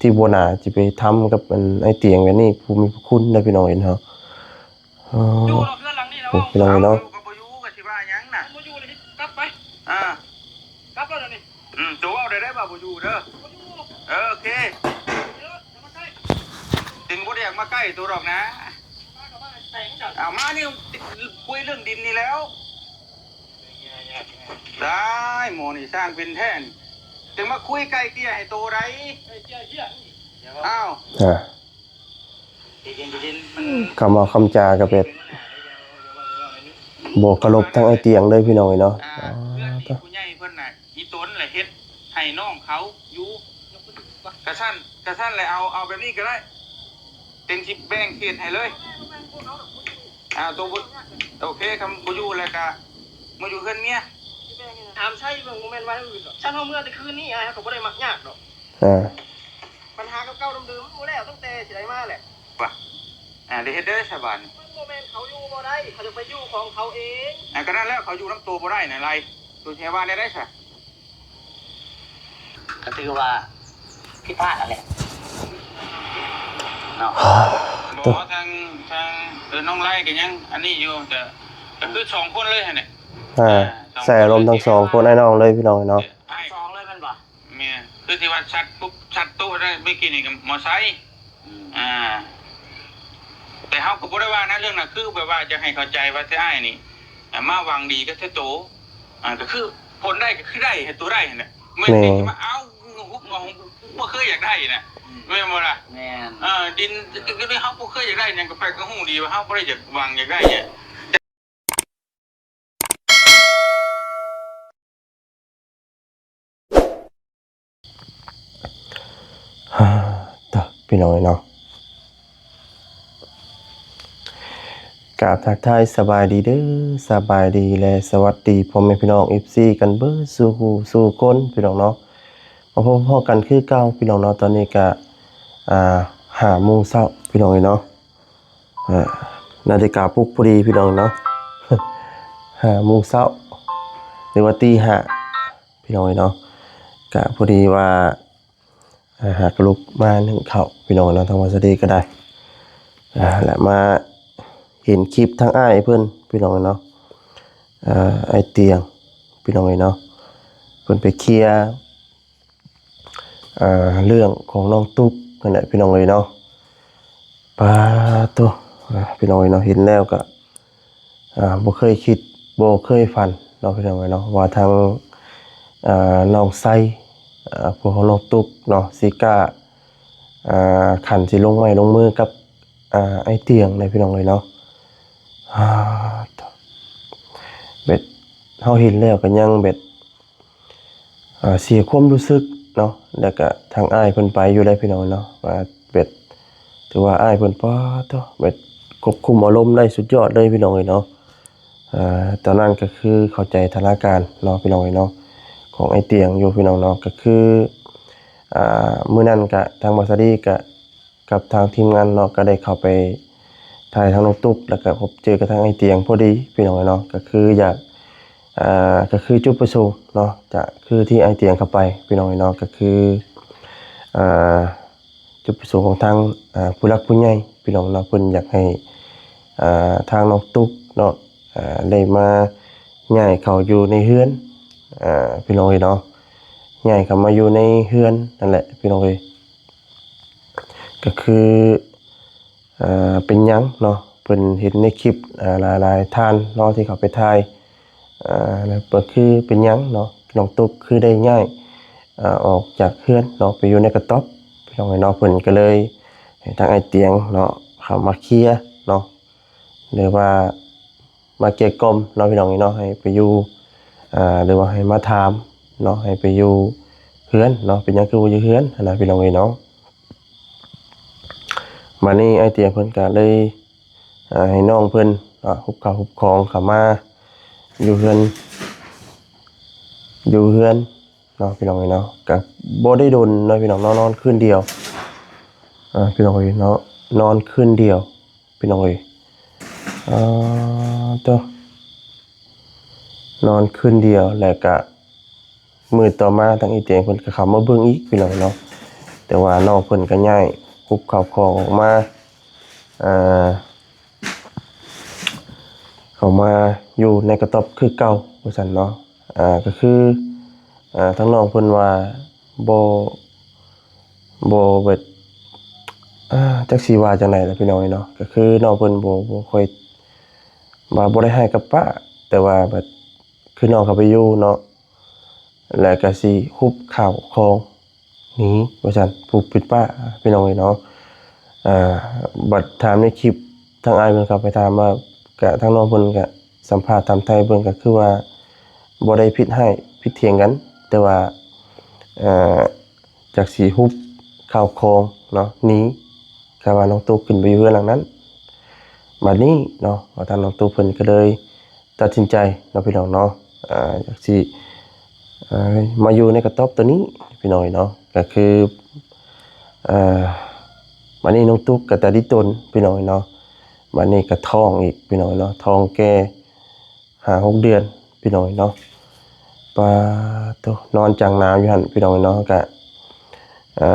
ທີ່ບໍ່ໜ້າຊິໄປທຳກັບອັນອ້າຍຕຽງແບບນີ້ ຜູ້ມີພະຄຸນເດີພີ່ນ້ອງເອີຍເນາະ. ອໍ ຢູ່ເນາະ ເຮືອນຫຼັງນີ້ນະ ໂອ້ ເວົ້າ ພີ່ນ້ອງເອີຍເນາະ ເອົາ ກໍບໍ່ຢູ່ກໍຊິວ່າຫຍັງນະ ບໍ່ຢູ່ແລ້ວກັບໄປ ອ່າ ກັບແລ້ວນີ້ ອືມ ໂຕເວົ້າໄດ້ ໄດ້ວ່າບໍ່ຢູ່ເດີ ບໍ່ຢູ່ ເອີ ໂອເຄ ເດີ ຢ່າມາໃກ້ ຈຶ່ງບໍ່ໄດ້ຢາກມາໃກ້ໂຕດອກນະ ມາກໍມາແຕ່ງກັນ ເອົາມານີ້ ຄຸຍເລື່ອງດິນນີ້ແລ້ວ ຕາຍ ໝໍນີ້ຊ່າງເປັນແທ້ນີ້ ຈຶ່ງມາຄຸຍໄກ່ເກ່ຍໃຫ້ໂຕໃດ ໄກ່ເກ່ຍເຫ້ຍ ອ້າວ ອ່າ ຄຳເວົ້າຄຳຈາກໍແບບບໍ່ເຄົາລົບທາງອ້າຍຕຽງເລີຍພີ່ນ້ອງເອີຍເນາະ ອ່າ ເພື່ອນນີ້ຜູ້ໃຫຍ່ເພິ່ນນະ ອີຕົນລະເຮັດໃຫ້ນ້ອງເຂົາຢູ່ ກະຊັ້ນ ກະຊັ້ນແຫຼະ ເອົາ ເອົາແບບນີ້ກໍໄດ້ ເຕັງຊິແບ່ງເຂດໃຫ້ເລີຍ ອ່າ ໂຕບໍ່ ໂອເຄ ຄັນບໍ່ຢູ່ແລ້ວກະມາຢູ່ເຮືອນເມຍ ຖາມໄຊເບິ່ງ ບໍ່ແມ່ນວ່າແນວອື່ນດອກ ຊັ້ນເຮົາເມືອແຕ່ຄືນນີ້ ອ້າຍເຮົາກໍບໍ່ໄດ້ມັກຍາກດອກ ອ່າ ບັນຫາເກົ່າໆເດີມໆ ມັນບໍ່ແລ້ວຕັ້ງແຕ່ຊິໄດ້ມາແຫຼະ ວ່າ ອ່າ ໄດ້ເຮັດເດີສະບາດນີ້ ມັນບໍ່ແມ່ນເຂົາຢູ່ບໍ່ໄດ້ ເຂົາຈະໄປຢູ່ຂອງເຂົາເອງ ອ່າ ກໍນັ້ນແຫຼະ ເຂົາຢູ່ນຳໂຕບໍ່ໄດ້ນະ ໄລ່ ໂຕຊິໃຫ້ວ່າແນວໃດຊະ ກໍຖືວ່າຜິດພາດຫັ້ນແຫຼະເນາະ ບໍ່ ທາງ ທາງ ເອີ ນ້ອງໄລ່ກໍຍັງອັນນີ້ຢູ່ ແຕ່ ກໍຄືສອງຄົນເລີຍຫັ້ນແຫຼະ ອ່າ ໃສ່ອາລົມທັງສອງຄົນອ້າຍນ້ອງເລີຍພີ່ນ້ອງເນາະ ສອງເລີຍແມ່ນບໍ່? ແມ່ນ ຄືທີ່ວ່າຊັດປຸບຊັດໂຕະໄດ້ເມື່ອກີ້ນີ້ກໍມໍໄຊ ອືມ ອ່າ ແຕ່ເຮົາກໍບໍ່ໄດ້ວ່ານະ ເລື່ອງນັ້ນ ຄືແບບວ່າຢາກໃຫ້ເຂົ້າໃຈວ່າແທ້ອ້າຍນີ້ ອ່າ ມາຫວັງດີກັບແທ້ໂຕ ອ່າ ກໍຄືຜົນໄດ້ກໍຄືໄດ້ ໃຫ້ໂຕໄດ້ຫັ້ນແຫຼະ ແມ່ນ ແມ່ນ ທີ່ມາເອົາ ຫຸບມາ ບໍ່ເຄີຍຢາກໄດ້ນະ ອືມ ແມ່ນບໍ່ລະ? ແມ່ນ ເອີ ດິນ ເຮົາບໍ່ເຄີຍຢາກໄດ້ຫຍັງ ກໍໄປກໍຮູ້ດີວ່າເຮົາບໍ່ໄດ້ຢາກຫວັງຢາກໄດ້ຫຍັງ. ຕະ ພີ່ນ້ອງເອີຍເນາະ ກາບທັກທາຍສະບາຍດີເດີ ສະບາຍດີ ແລະ ສະຫວັດດີພໍ່ແມ່ພີ່ນ້ອງ ເອັຟຊີ ກັນເບິດສູ່ຜູ້ສູ່ຄົນພີ່ນ້ອງເນາະ ມາພົບພໍ້ກັນຄືເກົ່າພີ່ນ້ອງເນາະ ຕອນນີ້ກະ ອ່າ ຫ້າໂມງເຊົ້າພີ່ນ້ອງເອີຍເນາະ ອ່າ ນາฬิກາປຸກພໍດີພີ່ນ້ອງເນາະ ຫ້າໂມງເຊົ້າ ຫຼືວ່າຕີຫ້າ ພີ່ນ້ອງເອີຍເນາະ ກະພໍດີວ່າ ອ່າ ຫາກະລຸກມາໜຶ້ງເຂົ້າພີ່ນ້ອງເນາະ ທາງວ່າສະດີກໍໄດ້ ອ່າ ແລະ ມາເຫັນຄລິບທາງອ້າຍເພິ່ນພີ່ນ້ອງເນາະ ອ່າ ອ້າຍຕຽງພີ່ນ້ອງເນາະ ເພິ່ນໄປເຄຍ ອ່າ ເລື່ອງຂອງນ້ອງຕຸກຫັ້ນແຫຼະພີ່ນ້ອງເອີຍເນາະ ປາໂຕ ອ່າ ພີ່ນ້ອງເອີຍເນາະ ເຫັນແລ້ວກໍ ອ່າ ບໍ່ເຄີຍຄິດ ບໍ່ເຄີຍຝັນເນາະ ພີ່ນ້ອງເອີຍເນາະ ວ່າທາງ ອ່າ ນ້ອງໄຊ ອ່າ ຜູ້ຂອງນ້ອງຕຸກເນາະ ຊິກ້າ ອ່າ ຂັ້ນຊິລົງໄມ້ລົງມືກັບ ອ່າ ອ້າຍຕຽງໄດ໋ ພີ່ນ້ອງເອີຍເນາະ ອ່າ ໂທ້ ແບບເຮົາເຫັນແລ້ວກໍຍັງແບບ ອ່າ ເສຍຄວາມຮູ້ສຶກເນາະ ແລ້ວກະທາງອ້າຍເພິ່ນໄປຢູ່ໄດ໋ ພີ່ນ້ອງເນາະ ວ່າແບບ ຖືວ່າອ້າຍເພິ່ນ ປາໂຕ ແບບຄວບຄຸມອາລົມໄດ້ສຸດຍອດເລີຍ ພີ່ນ້ອງເອີຍເນາະ ອ່າ ຕອນນັ້ນກໍຄືເຂົ້າໃຈສະຖານະການເນາະ ພີ່ນ້ອງເອີຍເນາະ ຂອງອ້າຍຕຽງຢູ່ ພີ່ນ້ອງເນາະ ກໍຄື ອ່າ ມື້ນັ້ນກະທາງບ່າວສາລີກະ ກັບທາງທີມງານເນາະ ກໍໄດ້ເຂົ້າໄປຖ່າຍທາງນ້ອງຕຸກ ແລ້ວກໍພົບເຈີກັບທາງອ້າຍຕຽງພໍດີ ພີ່ນ້ອງເນາະ ກໍຄືຢາກ ອ່າ ກໍຄືຈຸດປະສົງເນາະ ຈະຄືທີ່ອ້າຍຕຽງເຂົ້າໄປ ພີ່ນ້ອງເນາະ ກໍຄື ອ່າ ຈຸດປະສົງຂອງທາງ ອ່າ ຜູ້ຫຼັກຜູ້ໃຫຍ່ ພີ່ນ້ອງເນາະ ເພິ່ນຢາກໃຫ້ ອ່າ ທາງນ້ອງຕຸກເນາະ ອ່າ ໄດ້ມາຍ້າຍເຂົ້າຢູ່ໃນເຮືອນ ອ່າ ພີ່ນ້ອງເອີຍເນາະ ຍ້າຍເຂົ້າມາຢູ່ໃນເຮືອນນັ້ນແຫຼະ ພີ່ນ້ອງເອີຍ ກໍຄື ເປັນຫຍັງເນາະ ເພິ່ນເຫັນໃນຄລິບ ຫຼາຍໆທ່ານເນາະ ທີ່ເຂົາໄປຖ່າຍ ແລ້ວກໍຄືເປັນຫຍັງເນາະ ນ້ອງຕຸກຄືໄດ້ຍ້າຍ ອອກຈາກເຮືອນເນາະ ໄປຢູ່ໃນກະຕ໊ອບ ພີ່ນ້ອງເອີຍເນາະ ເພິ່ນກໍເລີຍໃຫ້ທາງອ້າຍຕຽງເນາະ ເຂົ້າມາເຄຍເນາະ ຫຼືວ່າ ມາເກລ້ຽກ່ອມເນາະ ພີ່ນ້ອງເອີຍເນາະ ໃຫ້ໄປຢູ່ ອ່າ ຫຼືວ່າໃຫ້ມາຖາມເນາະ ໃຫ້ໄປຢູ່ເຮືອນເນາະ ເປັນຫຍັງຄືບໍ່ຢູ່ເຮືອນຫັ້ນນະ ພີ່ນ້ອງເອີຍເນາະ. ບາດນີ້ອ້າຍຕຽງເພິ່ນກະເລີຍ ອ່າ ໃຫ້ນ້ອງເພິ່ນເນາະ ຮຸບເຂົ້າຮຸບຂອງເຂົ້າມາຢູ່ເຮືອນ ຢູ່ເຮືອນ ເນາະ ພີ່ນ້ອງເອີຍເນາະ ກະບໍ່ໄດ້ດົນເນາະ ພີ່ນ້ອງເນາະ ນອນຄືນດຽວ ອ່າ ພີ່ນ້ອງເອີຍເນາະ ນອນຄືນດຽວ ພີ່ນ້ອງເອີຍ ອ່າ ໂທ້ ນອນຄືນດຽວ ແລ້ວກະມື້ຕໍ່ມາທາງອີ່ຕຽງເພິ່ນກະເຂົ້າມາເບິ່ງອີກ ພີ່ນ້ອງເນາະ ແ ຕ່ວ່ານ້ອງເພິ່ນກໍຍ້າຍຮຸບເຂົ້າຂອງອອກມາ ເອີ ເຂົ້າມາຢູ່ໃນກະຕ໊ອບຄືເກົ່າວ່າຊັ້ນເນາະ. ເອີ ກໍຄື ເອີ ທາງນ້ອງເພິ່ນວ່າບໍ່ ບໍ່ແບບ ເອີ ຈັກຊິວ່າຈັ່ງໃດລະພີ່ນ້ອງເອີຍເນາະ. ກໍຄືນ້ອງເພິ່ນບໍ່ ບໍ່ຄ່ອຍ ວ່າບໍ່ໄດ້ຮ້າຍກັບປ້າ ແຕ່ວ່າແບບ ຄືນ້ອງເຂົ້າໄປຢູ່ເນາະ ແລ້ວກໍຊິຮຸບເຂົ້າຂອງໜີວ່າຊັ້ນ ຜູ້ເປັນປ້າ ພີ່ນ້ອງເອີຍເນາະ. ອ່າ ບັດຖາມໃນຄລິບ ທາງອ້າຍເພິ່ນເຂົ້າໄປຖາມວ່າ ກະທາງນ້ອງເພິ່ນກະສຳພາດຖາມໄຖ່ເບິ່ງ ກໍຄືວ່າບໍ່ໄດ້ຜິດຮ້າຍຜິດຖຽງກັນ ແຕ່ວ່າ ເອີ ຈັກຊິຮຸບເຂົ້າຂອງເນາະ ໜີ ຖ້າວ່ານ້ອງຕຸກຂຶ້ນໄປຢູ່ເຮືອນຫຼັງນັ້ນ. ບັດນີ້ເນາະ ວ່າທາງນ້ອງຕຸກເພິ່ນກໍເລີຍຕັດສິນໃຈເນາະ ພີ່ນ້ອງເນາະ ເອີ ຢາກຊິ ເອີ ມາຢູ່ໃນກະຕ໊ອບໂຕນີ້ ພີ່ນ້ອງເນາະ. ກໍຄື ເອີ ບັດນີ້ນ້ອງຕຸກກໍຕາດິດດົນ ພີ່ນ້ອງເນາະ. ບັດນີ້ກໍທ້ອງອີກ ພີ່ນ້ອງເນາະ ທ້ອງແກ່ ຫ້າຫົກເດືອນ ພີ່ນ້ອງເນາະ. ປາໂຕ ນອນຈັງໜາວຢູ່ຫັ້ນ ພີ່ນ້ອງເນາະ. ກະ ເອີ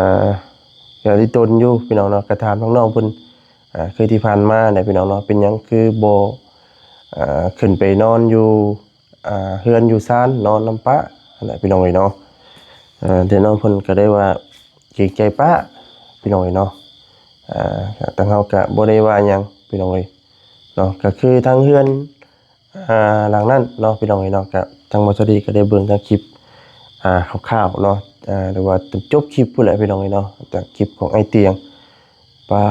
ກະລິຕົນຢູ່ ພີ່ນ້ອງເນາະ. ກະຖາມທາງນ້ອງເພິ່ນ ເອີ ຄືທີ່ຜ່ານມາແຫຼະ ພີ່ນ້ອງເນາະ ເປັນຫຍັງຄືບໍ່ ເອີ ຂຶ້ນໄປນອນຢູ່ ເຮືອນຢູ່ຊານ ນອນນຳປ້າຫັ້ນແຫຼະ ພີ່ນ້ອງເອີຍເນາະ. ເອີ ແຕ່ນ້ອງເພິ່ນກະໄດ້ວ່າເກງໃຈປ້າ ພີ່ນ້ອງເອີຍເນາະ. ເອີ ທາງເຮົາກະບໍ່ໄດ້ວ່າຫຍັງ ພີ່ນ້ອງເອີຍເນາະ. ກະຄືທາງເຮືອນ ອ່າ ຫຼັງນັ້ນເນາະ ພີ່ນ້ອງເອີຍເນາະ ກະທາງບ່າວສາລີກະໄດ້ເບິ່ງທາງຄລິບ ອ່າ ຄ່າວໆເນາະ ອ່າ ຫຼືວ່າຈົນຈົບຄລິບພຸ້ນແຫຼະ ພີ່ນ້ອງເອີຍເນາະ ຈາກຄລິບຂອງອ້າຍຕຽງ. ປາ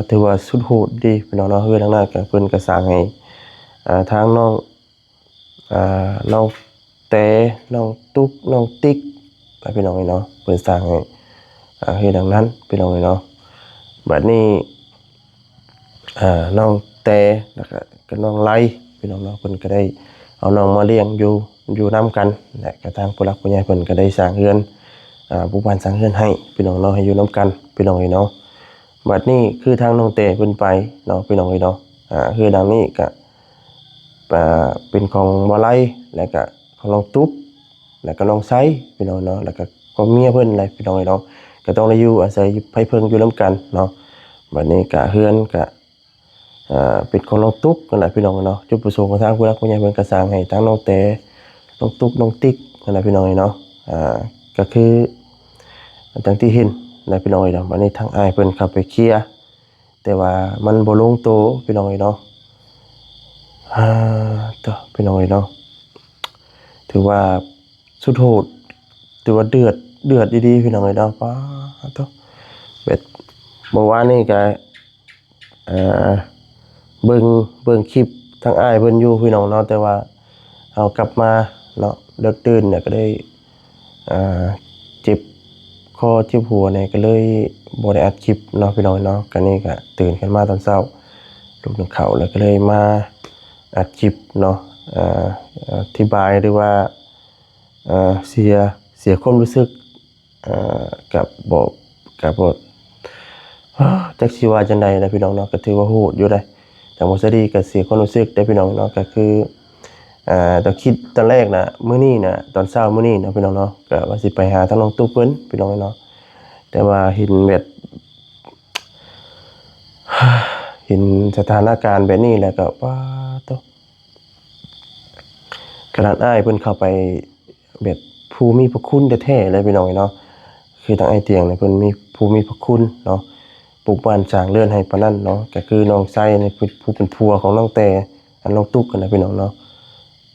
ຖືວ່າສຸດໂຫດເດ ພີ່ນ້ອງເນາະ. ເຮືອນຫຼັງນັ້ນກະເພິ່ນກະສ້າງໃຫ້ ອ່າ ທາງນ້ອງ ອ່າ ນ້ອງແຕ ນ້ອງຕຸກ ນ້ອງຕິກ ພີ່ນ້ອງເອີຍເນາະ ເພິ່ນສ້າງໃຫ້ ອ່າ ເຮືອນຫຼັງນັ້ນ ພີ່ນ້ອງເອີຍເນາະ. ບັດນີ້ ອ່າ ນ້ອງແຕ ແລ້ວກະ ກະນ້ອງໄລ ພີ່ນ້ອງເນາະ ເພິ່ນກະໄດ້ເອົານ້ອງມາລ້ຽງຢູ່ ຢູ່ນຳກັນ ແລະກະທາງຜູ້ຫຼັກຜູ້ໃຫຍ່ເພິ່ນກະໄດ້ສ້າງເຮືອນ ອ່າ ປູກບ້ານສ້າງເຮືອນໃຫ້ ພີ່ນ້ອງເນາະ ໃຫ້ຢູ່ນຳກັນ ພີ່ນ້ອງເອີຍເນາະ. ບັດນີ້ຄືທາງນ້ອງແຕເພິ່ນໄປເນາະ ພີ່ນ້ອງເອີຍເນາະ ອ່າ ເຮືອນຫຼັງນີ້ກະ ອ່າ ເປັນຂອງບ່າວໄລ ແລະກະຂອງນ້ອງຕຸກ ແລະກະນ້ອງໄຊ ພີ່ນ້ອງເນາະ ແລະກະຂອງເມຍເພິ່ນແຫຼະ ພີ່ນ້ອງເອີຍເນາະ. ກະຕ້ອງໄດ້ຢູ່ອາໄສໄພເພິ່ງຢູ່ນຳກັນເນາະ. ບັດນີ້ກະເຮືອນກະ ເປັນຂອງນ້ອງຕຸກຫັ້ນແຫຼະ ພີ່ນ້ອງເນາະ. ຈຸດປະສົງຂອງທາງຜູ້ຫຼັກຜູ້ໃຫຍ່ເພິ່ນກະສ້າງໃຫ້ທັງນ້ອງແຕ ນ້ອງຕຸກ ນ້ອງຕິກຫັ້ນແຫຼະ ພີ່ນ້ອງເນາະ. ກະຄື ດັ່ງທີ່ເຫັນແຫຼະ ພີ່ນ້ອງເນາະ. ບັດນີ້ທາງອ້າຍເພິ່ນເຂົ້າໄປເຄຍ ແຕ່ວ່າມັນບໍ່ລົງໂຕ ພີ່ນ້ອງເນາະ. ອາ ໂທ້ ພີ່ນ້ອງເນາະ ຖືວ່າສຸດໂຫດ ຖືວ່າເດືອດ ເດືອດອີ່ຫຼີ ພີ່ນ້ອງເນາະ. ປາໂທ້ ແບບເມື່ອວານນີ້ກະ ເອີ ເບິ່ງ ເບິ່ງຄລິບທາງອ້າຍເພິ່ນຢູ່ ພີ່ນ້ອງເນາະ ແຕ່ວ່າ ເຮົາກັບມາເນາະ ເລິກຕື່ນແລ້ວກະໄດ້ ອ່າ ເຈັບຄໍເຈັບຫົວແດ່ ກະເລີຍບໍ່ໄດ້ອັດຄລິບເນາະ ພີ່ນ້ອງເນາະ. ກະນີ້ກະຕື່ນຂຶ້ນມາຕອນເຊົ້າ ລຸກໜຶ່ງເຂົ້າ ແລ້ວກະເລີຍມາອັດຄລິບເນາະ ອາ ອະທິບາຍ ຫຼືວ່າ ເສຍ ເສຍຄວາມຮູ້ສຶກ ເອີ ກະບໍ່ ກະບໍ່ ຈັກຊິວ່າຈັ່ງໃດລະ ພີ່ນ້ອງເນາະ. ກະຖືວ່າໂຫດຢູ່ເດ້ ທາງບ່າວສາລີກະເສຍຄວາມຮູ້ສຶກເດ້ ພີ່ນ້ອງເນາະ. ກະຄື ເອີ ຕອນຄິດຕອນແລກນະ ມື້ນີ້ນະ ຕອນເຊົ້າມື້ນີ້ເນາະ ພີ່ນ້ອງເນາະ ກະວ່າຊິໄປຫາທາງນ້ອງຕຸກເພິ່ນ ພີ່ນ້ອງເນາະ. ແຕ່ວ່າເຫັນແບບ ເຫັນສະຖານະການແບບນີ້ແລ້ວກະ ປາໂທ້ ຂະໜາດອ້າຍເພິ່ນເຂົ້າໄປ ແບບຜູ້ມີພະຄຸນແທ້ໆເລີຍ ພີ່ນ້ອງເນາະ. ຄືທາງອ້າຍຕຽງນີ້ເພິ່ນມີ ຜູ້ມີພະຄຸນເນາະ ປຸກບ້ານສ້າງເຮືອນໃຫ້ປານນັ້ນເນາະ. ກະຄືນ້ອງໄຊນີ້ເປັນຜູ້ເປັນຜົວຂອງນ້ອງແຕ ອັນນ້ອງຕຸກຫັ້ນນະ ພີ່ນ້ອງເນາະ.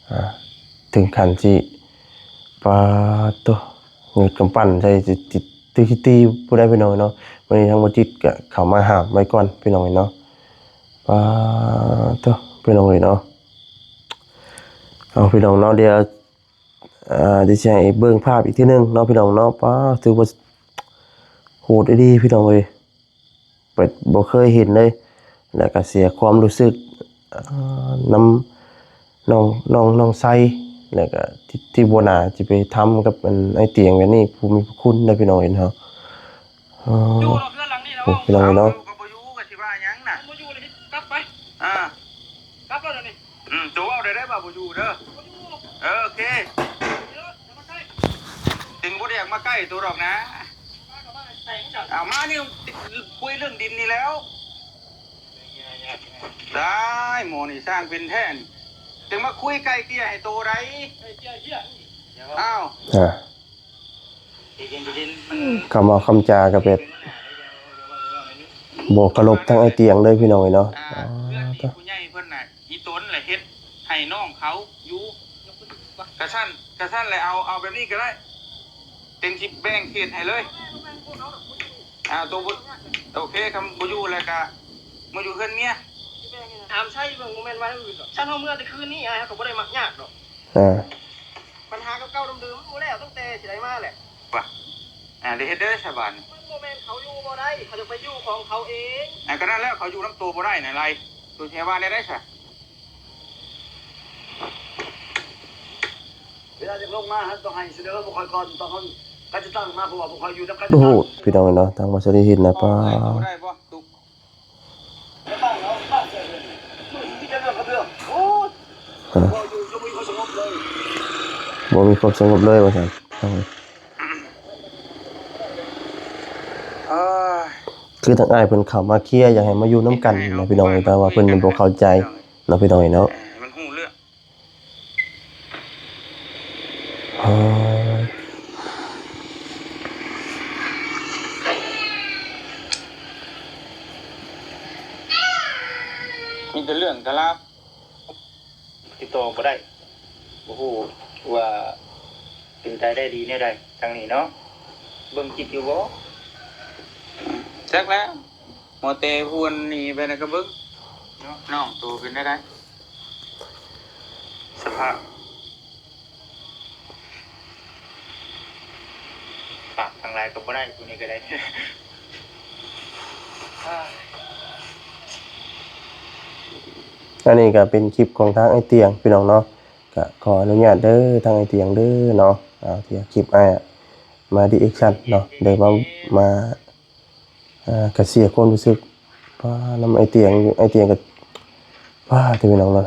ອາ ເຖິງຂັ້ນຊິ ປາໂທ້ ງຶດກຳປັ້ນໃສ່ ຊິ ຊິ ຊິຕີຜູ້ໃດ ພີ່ນ້ອງເນາະ. ມື້ນີ້ທາງບໍ່ຈິດກະເຂົ້າມາຫ້າມໄວ້ກ່ອນ ພີ່ນ້ອງເນາະ. ປາໂທ້ ພີ່ນ້ອງເອີຍເນາະ. ເອົາ ພີ່ນ້ອງເນາະ ດຽວ ອາ ດຽວຊິໃຫ້ເບິ່ງພາບອີກເທື່ອໜຶ່ງເນາະ ພີ່ນ້ອງເນາະ. ປາ ຖືວ່າໂຫດອີ່ຫຼີ ພີ່ນ້ອງເອີຍ ແບບບໍ່ເຄີຍເຫັນເລີຍ. ແລ້ວກະເສຍຄວາມຮູ້ສຶກ ອາ ນຳນ້ອງ ນ້ອງ ນ້ອງໄຊ ແລ້ວກະທີ່ ທີ່ບໍ່ໜ້າຊິໄປທຳກັບອັນອ້າຍຕຽງແບບນີ້ ຜູ້ມີພະຄຸນເດ້ ພີ່ນ້ອງເນາະ. ເອີ ຢູ່ເນາະ ເຮືອນຫຼັງນີ້ນະ ໂອ້ ພີ່ນ້ອງເນາະ ເອົາ ກະບໍ່ຢູ່ກະຊິວ່າຫຍັງນະ ບໍ່ຢູ່ລະ ກັບໄປ ອ່າ ກັບແລ້ວດຽວນີ້ ອືມ ໂຕເວົ້າໄດ້ ໄດ້ວ່າບໍ່ຢູ່ເດີ ບໍ່ຢູ່ ເອີ ໂອເຄ ດຽວ ດຽວມາໃກ້ ຈຶ່ງບໍ່ໄດ້ຢາກມາໃກ້ໂຕດອກນະ ມາກໍມາແຕງ ເອົາມານີ້ ຄຸຍເລື່ອງດິນນີ້ແລ້ວ. ຕາຍ ໝໍນີ້ຊ່າງເປັນແທ້ນີ້ ຈັ່ງມາຄຸຍໄກ່ເກ່ຍໃຫ້ໂຕໃດ. ໄກ່ເກ່ຍເຫືອງ. ອ້າວ ອ່າ ຄຳເວົ້າຄຳຈາກໍແບບບໍ່ເຄົາລົບທາງອ້າຍຕຽງເລີຍ ພີ່ນ້ອງເອີຍເນາະ. ອ່າ ເຮືອນນີ້ຜູ້ໃຫຍ່ເພິ່ນນະ ອີຕົນລະເຮັດໃຫ້ນ້ອງເຂົາຢູ່. ກະຊັ້ນ ກະຊັ້ນແຫຼະ ເອົາ ເອົາແບບນີ້ກໍໄດ້ ເຕັງຊິແບ່ງເຂດໃຫ້ເລີຍ. ອ່າ ໂຕບໍ່ ໂອເຄ ຄັນບໍ່ຢູ່ແລ້ວກະມາຢູ່ເຮືອນເມຍ. ຖາມໄຊເບິ່ງ ບໍ່ແມ່ນວ່າແນວອື່ນດອກ. ຊັ້ນເຮົາເມືອແຕ່ຄືນນີ້ ອ້າຍເຮົາກໍບໍ່ໄດ້ມັກຍາກດອກ. ອ່າ ບັນຫາເກົ່າໆເດີມໆ ມັນບໍ່ແລ້ວ ຕັ້ງແຕ່ຊິໄດ້ມາແຫຼະ. ວ່າ ອ່າ ໄດ້ເຮັດໄດ້ສະບາດນີ້. ມັນບໍ່ແມ່ນເຂົາຢູ່ບໍ່ໄດ້ ເຂົາຈະໄປຢູ່ຂອງເຂົາເອງ. ອ່າ ກໍນັ້ນແຫຼະ ເຂົາຢູ່ນຳໂຕບໍ່ໄດ້ນະໄລ ໂຕຊິໃຫ້ວ່າແນວໃດຊະ? ເວລາຈະລົງມາຫັ້ນ ຕ້ອງໃຫ້ສະເໜີພວກຂ້ອຍກ່ອນ ຕ້ອງໃຫ້ ຄັນຈະຕັ້ງມາ ເພາະວ່າພວກຂ້ອຍຢູ່ນຳກັນ. ໂອ້ໂຫ ພີ່ນ້ອງເອີຍເນາະ ທາງບ່າວສະລີເຫັນນະ ປ້າ ໂອ້ຍ ບໍ່ໄດ້ບໍ່ຕຸກ ຮະ ບໍ່ມີຄວາມສະຫງົບເລີຍ ບໍ່ມີຄວາມສະຫງົບເລີຍວ່າຊັ້ນ. ເອີຍ ຄືທາງອ້າຍເພິ່ນເຂົ້າມາເຄຍ ຢາກໃຫ້ມາຢູ່ນຳກັນນະ ພີ່ນ້ອງເອີຍ ແຕ່ວ່າເພິ່ນຍັງບໍ່ເຂົ້າໃຈເນາະ ພີ່ນ້ອງເອີຍເນາະ. ເອີ ໃຫ້ມັນຮູ້ເລື່ອງ ເອີ ມີແຕ່ເລື່ອງແຕ່ລາວ ຕິດຕໍ່ບໍ່ໄດ້ ບໍ່ຮູ້ວ່າເປັນຕາຍໄດ້ດີແນວໃດທາງນີ້ເນາະ. ເບິ່ງຈິດຢູ່ບໍ່? ຈັກແລ້ວ ໝໍແຕ່ຜູ້ໜີໄປນະກະເບິ່ງເນາະ ນ້ອງໂຕເປັນແນວໃດ ສະພາບ ປາກທາງຫຼາຍກໍບໍ່ໄດ້ ຜູ້ນີ້ກໍໄດ້. ອັນນີ້ກໍເປັນຄລິບຂອງທາງອ້າຍຕຽງ ພີ່ນ້ອງເນາະ ກໍຂໍອະນຸຍາດເດີ ທາງອ້າຍຕຽງເດີເນາະ ອ່າ ທີ່ເອົາຄລິບອ້າຍມາຣີແອັກຊັນເນາະ ໄດ້ມາ ມາ ອ່າ ກະເສຍຄວາມຮູ້ສຶກ ປ້າ ນຳອ້າຍຕຽງ ອ້າຍຕຽງກໍ ປ້າ ເດີພີ່ນ້ອງເນາະ.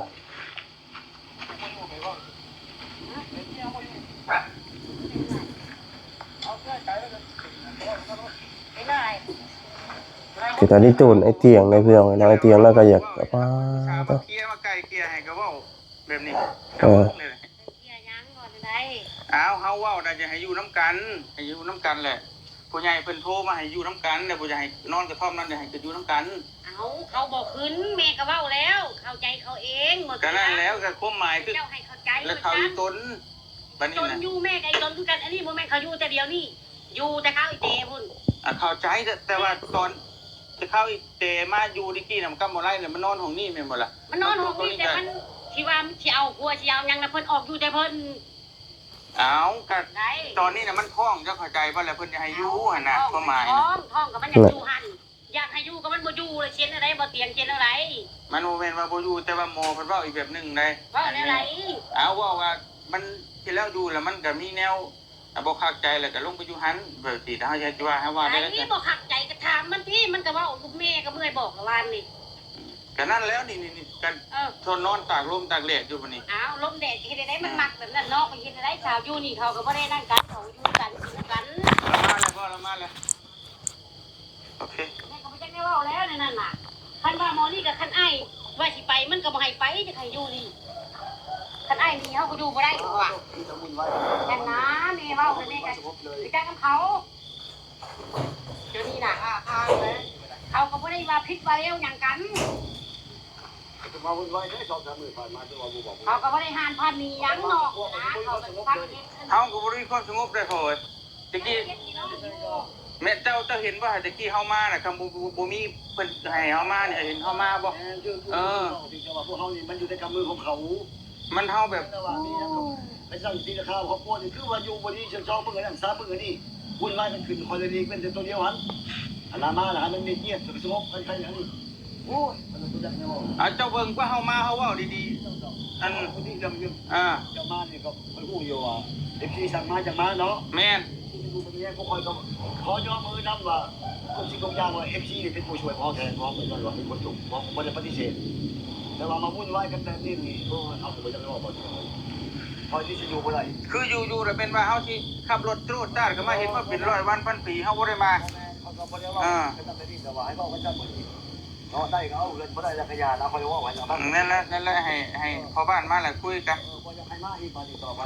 ເປັນຕາລີໂຕນອ້າຍຕຽງເດ້ພີ່ນ້ອງເນາະ ອ້າຍຕຽງລາວກໍຢາກ ປ້າ ເຈົ້າ ເຄຍມາໄກ່ເກ່ຍໃຫ້ກໍເວົ້າແບບນີ້ ເຈົ້າເບິ່ງເດ້. ເຄຍຫຍັງບໍ່ໄດ້ ອ້າວ ເຮົາເວົ້ານະ ຈະໃຫ້ຢູ່ນຳກັນ ໃຫ້ຢູ່ນຳກັນແຫຼະ. ຜູ້ໃຫຍ່ເພິ່ນໂທມາໃຫ້ຢູ່ນຳກັນ ແລ້ວບໍ່ຢາກໃຫ້ນອນກະທ່ອມນັ້ນ ຢາກໃຫ້ຂຶ້ນຢູ່ນຳກັນ. ເອົາ ເຂົາບໍ່ຂຶ້ນ ແມ່ກໍເວົ້າແລ້ວ ເຂົ້າໃຈເຂົາເອງ. ກໍນັ້ນແຫຼະ ກໍຄວາມໝາຍຄື ເຈົ້າໃຫ້ເຂົ້າໃຈ ແລ້ວເຂົາອີຕົນ ບັດນີ້ນະ ຕົນຢູ່ ແມ່ກໍອີຕົນຄືກັນ. ອັນນີ້ບໍ່ແມ່ນເຂົາຢູ່ແຕ່ດຽວນີ້ ຢູ່ແຕ່ຄາວອີແຕພຸ້ນ. ອ່າ ເຂົ້າໃຈ ແຕ່ ແຕ່ວ່າຕອນແຕ່ຄາວອີແຕມາຢູ່ແຕ່ກີ້ນະ ມັນກໍບໍ່ໄດ້ລະ ມັນນອນຫ້ອງນີ້ແມ່ນບໍ່ລະ? ມັນນອນຫ້ອງນີ້ ແຕ່ມັນ ທີ່ວ່າຊິເອົາຜົວຊິເອົາຫຍັງນະ ເພິ່ນອອກຢູ່ແຕ່ເພິ່ນ. ເອົາ ກໍໄດ້ ຕອນນີ້ນະມັນທ້ອງ ເຈົ້າເຂົ້າໃຈບໍ່ລະ? ເພິ່ນຈະໃຫ້ຢູ່ຫັ້ນນະ ຄວາມໝາຍນະ ທ້ອງ ທ້ອງກໍມັນຢາກຢູ່ຫັ້ນ ຢາກໃຫ້ຢູ່ກໍມັນບໍ່ຢູ່ລະ ຊິເຮັດແນວໃດ? ບໍ່ຕຽງ ຊິເຮັດແນວໃດ? ມັນບໍ່ແມ່ນວ່າບໍ່ຢູ່ ແຕ່ວ່າໝໍເພິ່ນເວົ້າອີກແບບໜຶ່ງໃດ. ເວົ້າແນວໃດ? ເອົາ ເວົ້າວ່າມັນຊິແລ້ວຢູ່ລະ ມັນກໍມີແນວ ອ່າ ບໍ່ຄັກໃຈ ແລ້ວກໍລົງໄປຢູ່ຫັ້ນ ແບບຊີ້ ຖ້າເຮົາຊິວ່າ ເຮົາວ່າໄດ້ ບໍ່ຄັກໃຈກໍຖາມມັນຕິ ມັນກໍເວົ້າ ແມ່ກໍເມື່ອຍບອກລະວານນີ້. ກໍນັ້ນແຫຼະ ນີ້ໆໆ ກໍ ເອີ ທົນນອນຕາກລົມຕາກແດດຢູ່ບັດນີ້. ອ້າວ ລົມແດດເຮັດໃດ ມັນມັກແບບນັ້ນເນາະ ເຮັດໃດ ສາວຢູ່ນີ້ ເຂົາກໍບໍ່ໄດ້ນັ້ນກັນ ເຂົາຢູ່ກັນ ກິນນຳກັນ. ລະມາແລ້ວບໍ່? ລະມາແລ້ວ. ໂອເຄ ແມ່ກໍບໍ່ຈັກແນວເວົ້າແລ້ວໃນນັ້ນນະ. ຄັນວ່າໝໍນີ້ກໍ ຄັນອ້າຍວ່າຊິໄປ ມັນກໍບໍ່ໃຫ້ໄປ ຈະໃຫ້ຢູ່ນີ້. ຄັນອ້າຍໜີ ເຮົາກໍຢູ່ບໍ່ໄດ້ ເຂົາວ່າ. ແມ່ນນະ ແມ່ເວົ້າ ແມ່ກໍໄປຈັກນຳເຂົາ. ດຽວນີ້ນະ ເຂົາກໍບໍ່ໄດ້ວ່າຜິດວ່າແລ້ວຫຍັງກັນ. ເຂົາກໍບໍ່ໄດ້ຫ້າມພານໜີຫຍັງເນາະ ນະ ເຂົາກໍຟັງເຫັນ. ເຮົາກໍບໍ່ໄດ້ມີຄວາມສະຫງົບເດ້ພໍ່ເອີຍ. ແຕ່ກີ້ ແມ່ນເຈົ້າ ເຈົ້າເຫັນບໍ່ ແຕ່ກີ້ເຮົາມານະ ຄັນບໍ່ ບໍ່ ບໍ່ມີເພິ່ນໃຫ້ເຮົາມານີ້ ເຫັນເຮົາມາບໍ່? ແມ່ນ ເອີ ເຈົ້າວ່າພວກເຮົານີ້ມັນຢູ່ໃນກຳມືຂອງເຂົາ. ມັນເຮົາແບບ ແຕ່ວ່າມີຫຍັງກໍໄປສັ່ງຕີລາຄາຄອບຄົວນີ້ ຄືວ່າຢູ່ບໍ່ດີ ສອງມື້ອັນນັ້ນ ສາມມື້ອັນນີ້ ວຸ່ນວາຍກັນຂຶ້ນ ຂ້ອຍເລີຍຫຼີກເວັ້ນແຕ່ໂຕດຽວຫັ້ນ. ອັນນັ້ນມາລະ ໃຫ້ມັນມີກຽດ ສະຫງົບກັນໄປອັນນີ້. ໂອ້ຍ ມັນບໍ່ຈັກແນວເວົ້າ. ອ່າ ເຈົ້າເບິ່ງກວ່າເຮົາມາ ເຮົາເວົ້າດີໆ ເຈົ້າ ເຈົ້າ ອັນ ເຈົ້າມານີ້ກໍຂ້ອຍຮູ້ຢູ່ວ່າ ເອັຟຊີ ສັ່ງມາຈັ່ງມາເນາະ. ແມ່ນ ພວກຂ້ອຍກໍຂໍຍອມຮັບນຳວ່າ ທຸກສິ່ງທຸກຢ່າງວ່າ ເອັຟຊີ ນີ້ເປັນຜູ້ຊ່ວຍພວກເຮົາແທ້ ເພາະເພິ່ນວ່າເປັນຄົນທຸກ ເພາະບໍ່ໄດ້ປະຕິເສດ. ແຕ່ວ່າມາວຸ່ນວາຍກັນແບບນີ້ນີ້ ໂອ້ຍ ເຮົາກໍບໍ່ຢາກເວົ້າບໍ່ຖືກ ຂ້ອຍນີ້ຊິຢູ່ບໍ່ໄດ້. ຄືຢູ່ໆ ລະແມ່ນວ່າເຮົາຊິຂັບລົດໂຕດຕາດເຂົ້າມາ ເຫັນວ່າເປັນຮ້ອຍວັນພັນປີ ເຮົາບໍ່ໄດ້ມາ. ບໍ່ແມ່ນ ເຂົາ ບໍ່ໄດ້ເວົ້າ ອ່າ ເປັນອັນນີ້ ແຕ່ວ່າໃຫ້ເວົ້າກັນຊັ້ນໝົດນີ້ເນາະ ໄດ້ກໍເອົາ ເງິນບໍ່ໄດ້ແລ້ວກໍຢ່າ ລາວຄ່ອຍເວົ້າໃຫ້ລາວຟັງ ແມ່ນແລ້ວ ນັ້ນແຫຼະ ໃຫ້ ໃຫ້ພໍ່ບ້ານມາແລ້ວຄຸຍກັນ ເອີ ບໍ່ຢາກໃຫ້ມາອີກບາດນີ້ຕໍ່ໄປ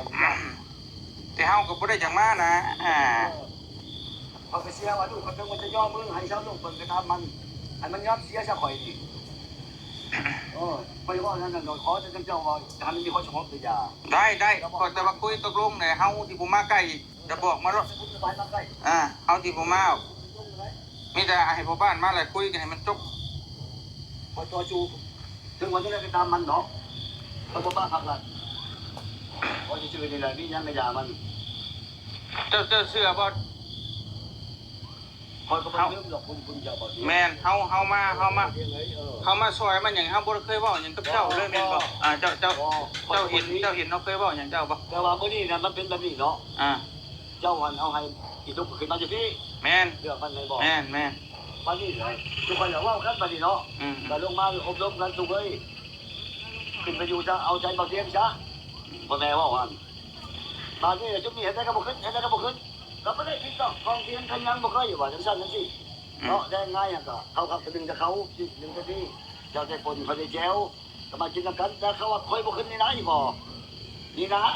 ແຕ່ເຮົາກໍບໍ່ໄດ້ຢາກມານະ ອ່າ ເອີ ຂ້ອຍກໍເຊື່ອວ່າລູກຂ້ອຍເຖິງວ່າຈະຍອມມືໃຫ້ຊາວລູກເບິ່ງກໍຕາມມັນ ໃຫ້ມັນຍອມເສຍຊະຂ້ອຍນີ້ ເອີ ຂ້ອຍເວົ້ານັ້ນນະ ຂໍແຕ່ເຈົ້າວ່າໃຫ້ມັນມີຄວາມສະຫງົບເດີ ຢ່າ ໄດ້ ໄດ້ ແຕ່ວ່າຄຸຍຕົກລົງແລ້ວ ເຮົາຊິບໍ່ມາໃກ້ ຈະບອກມາໂລດ ອ່າ ເຮົາຊິບໍ່ມາ ມີແຕ່ໃຫ້ພໍ່ບ້ານມາແລ້ວຄຸຍກັນໃຫ້ມັນຈົບ ຂ້ອຍຕໍ່ສູ້ ເຖິງວ່າຈັ່ງໃດກໍຕາມມັນເນາະ ຂ້ອຍບໍ່ປະພັກລັດ ຂ້ອຍຊື່ໆນີ້ແຫຼະ ມີຫຍັງກໍຢ່າມັນ ເຈົ້າ ເຈົ້າເຊື່ອບໍ່? ຂ້ອຍກໍບໍ່ລືມດອກ ບຸນ ບຸນເຈົ້າບໍ່ ແມ່ນ ເຮົາ ເຮົາມາ ເຮົາມາ ເຮົາມາຊ່ອຍມັນຫຍັງ ເຮົາບໍ່ໄດ້ເຄີຍເວົ້າຫຍັງກັບເຈົ້າເລີຍແມ່ນບໍ່? ອ່າ ເຈົ້າ ເຈົ້າ ເຈົ້າເຫັນ ເຈົ້າເຫັນເຮົາເຄີຍເວົ້າຫຍັງເຈົ້າບໍ່? ແຕ່ວ່າມື້ນີ້ນະ ມັນເປັນແບບນີ້ເນາະ ອ່າ ເຈົ້າຫັ້ນເອົາໃຫ້ອີຕຸກຂຶ້ນມາຢູ່ພີ້ ແມ່ນ ເລື່ອງມັນແມ່ນບໍ່? ແມ່ນ ແມ່ນ ບັດນີ້ແຫຼະ ທຸກຄົນກໍເວົ້າກັນບັດນີ້ເນາະ ອືມ ກໍລົງມາອົບຮົມກັນ ທຸກເອີຍ ຂຶ້ນໄປຢູ່ຊະ ເອົາໃຈເບົາຕຽງຊະ ອືມ ພໍ່ແມ່ເວົ້າຫັ້ນ ບາດນີ້ຈຸດນີ້ເຮັດໄດ້ກໍບໍ່ຂຶ້ນ ເຮັດໄດ້ກໍບໍ່ຂຶ້ນ ກໍບໍ່ໄດ້ຜິດດອກ ຂອງເພງຂະຫຍັງບໍ່ເຄີຍວ່າຈັ່ງຊັ້ນຈັ່ງຊີ້ ອືມ ເນາະ ແລງງາຍຫັ້ນກໍເຂົາຄັກໜຶ່ງແຕ່ເຂົາໜຶ່ງແຕ່ນີ້ ເຈົ້າແຕ່ຄົນເຂົາໄດ້ແຈວ ກໍມາກິນນຳກັນ ແຕ່ເຂົາວ່າຂ້ອຍບໍ່ຂຶ້ນນີ້ນະ ອີ່ບໍ່ ນີ້ນະ ສະ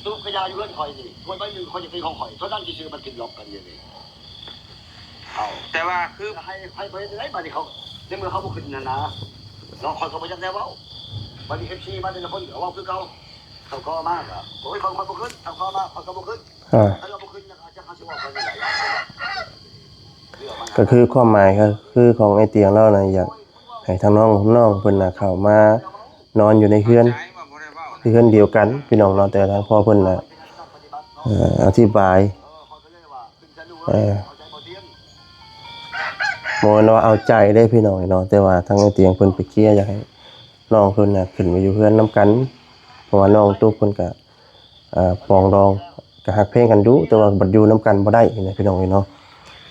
ຫຼຸບກະຢາຢູ່ເຮືອນຂ້ອຍນີ້ ຖ້ວຍໃບໜຶ່ງຂ້ອຍຈະເປັນຂອງຂ້ອຍ ເທົ່ານັ້ນຊື່ໆ ມັນຂຶ້ນລັອກກັນຢູ່ນີ້ ເອົາ ແຕ່ວ່າຄື ໃຫ້ ໃຫ້ຂ້ອຍເຮັດຈັ່ງໃດບາດນີ້ ເຂົາ ໃນເມື່ອເຂົາບໍ່ຂຶ້ນຫັ້ນນະ ເນາະ ຂ້ອຍກໍບໍ່ຢາກແນວເວົ້າ ບາດນີ້ເອັຟຊີມາແຕ່ລະຄົນກໍເວົ້າຄືເກົ່າ ເຂົາກໍມາກໍ ໂອ້ຍ ຂ້ອຍ ຂ້ອຍບໍ່ຂຶ້ນ ເຂົາກໍມາ ຂ້ອຍກໍບໍ່ຂຶ້ນ ອ່າ ຄັນວ່າບໍ່ຂຶ້ນ ຈັກເຮົາຊິເວົ້າກັນຈັ່ງໃດ ກໍຄືຄວາມໝາຍກໍຄືຂອງອ້າຍຕຽງລາວນະ ຢາກໃຫ້ທາງນ້ອງ ນ້ອງເພິ່ນນະເຂົ້າມານອນຢູ່ໃນເຮືອນ ເຮືອນດຽວກັນພີ່ນ້ອງເນາະ ແຕ່ທາງພໍ່ເພິ່ນນະ ເອີ ອະທິບາຍ ເອີ ບໍ່ແມ່ນວ່າເອົາໃຈເດ້ພີ່ນ້ອງເນາະ ແຕ່ວ່າທາງອ້າຍຕຽງເພິ່ນໄປເຄຍ ຢາກໃຫ້ນ້ອງເພິ່ນນະຂຶ້ນໄປຢູ່ເຮືອນນຳກັນ ເພາະວ່ານ້ອງຕຸກເພິ່ນກະ ອ່າ ປອງດອງ ກໍຮັກແພງກັນຢູ່ ແຕ່ວ່າບັດຢູ່ນຳກັນບໍ່ໄດ້ນະພີ່ນ້ອງເອີຍເນາະ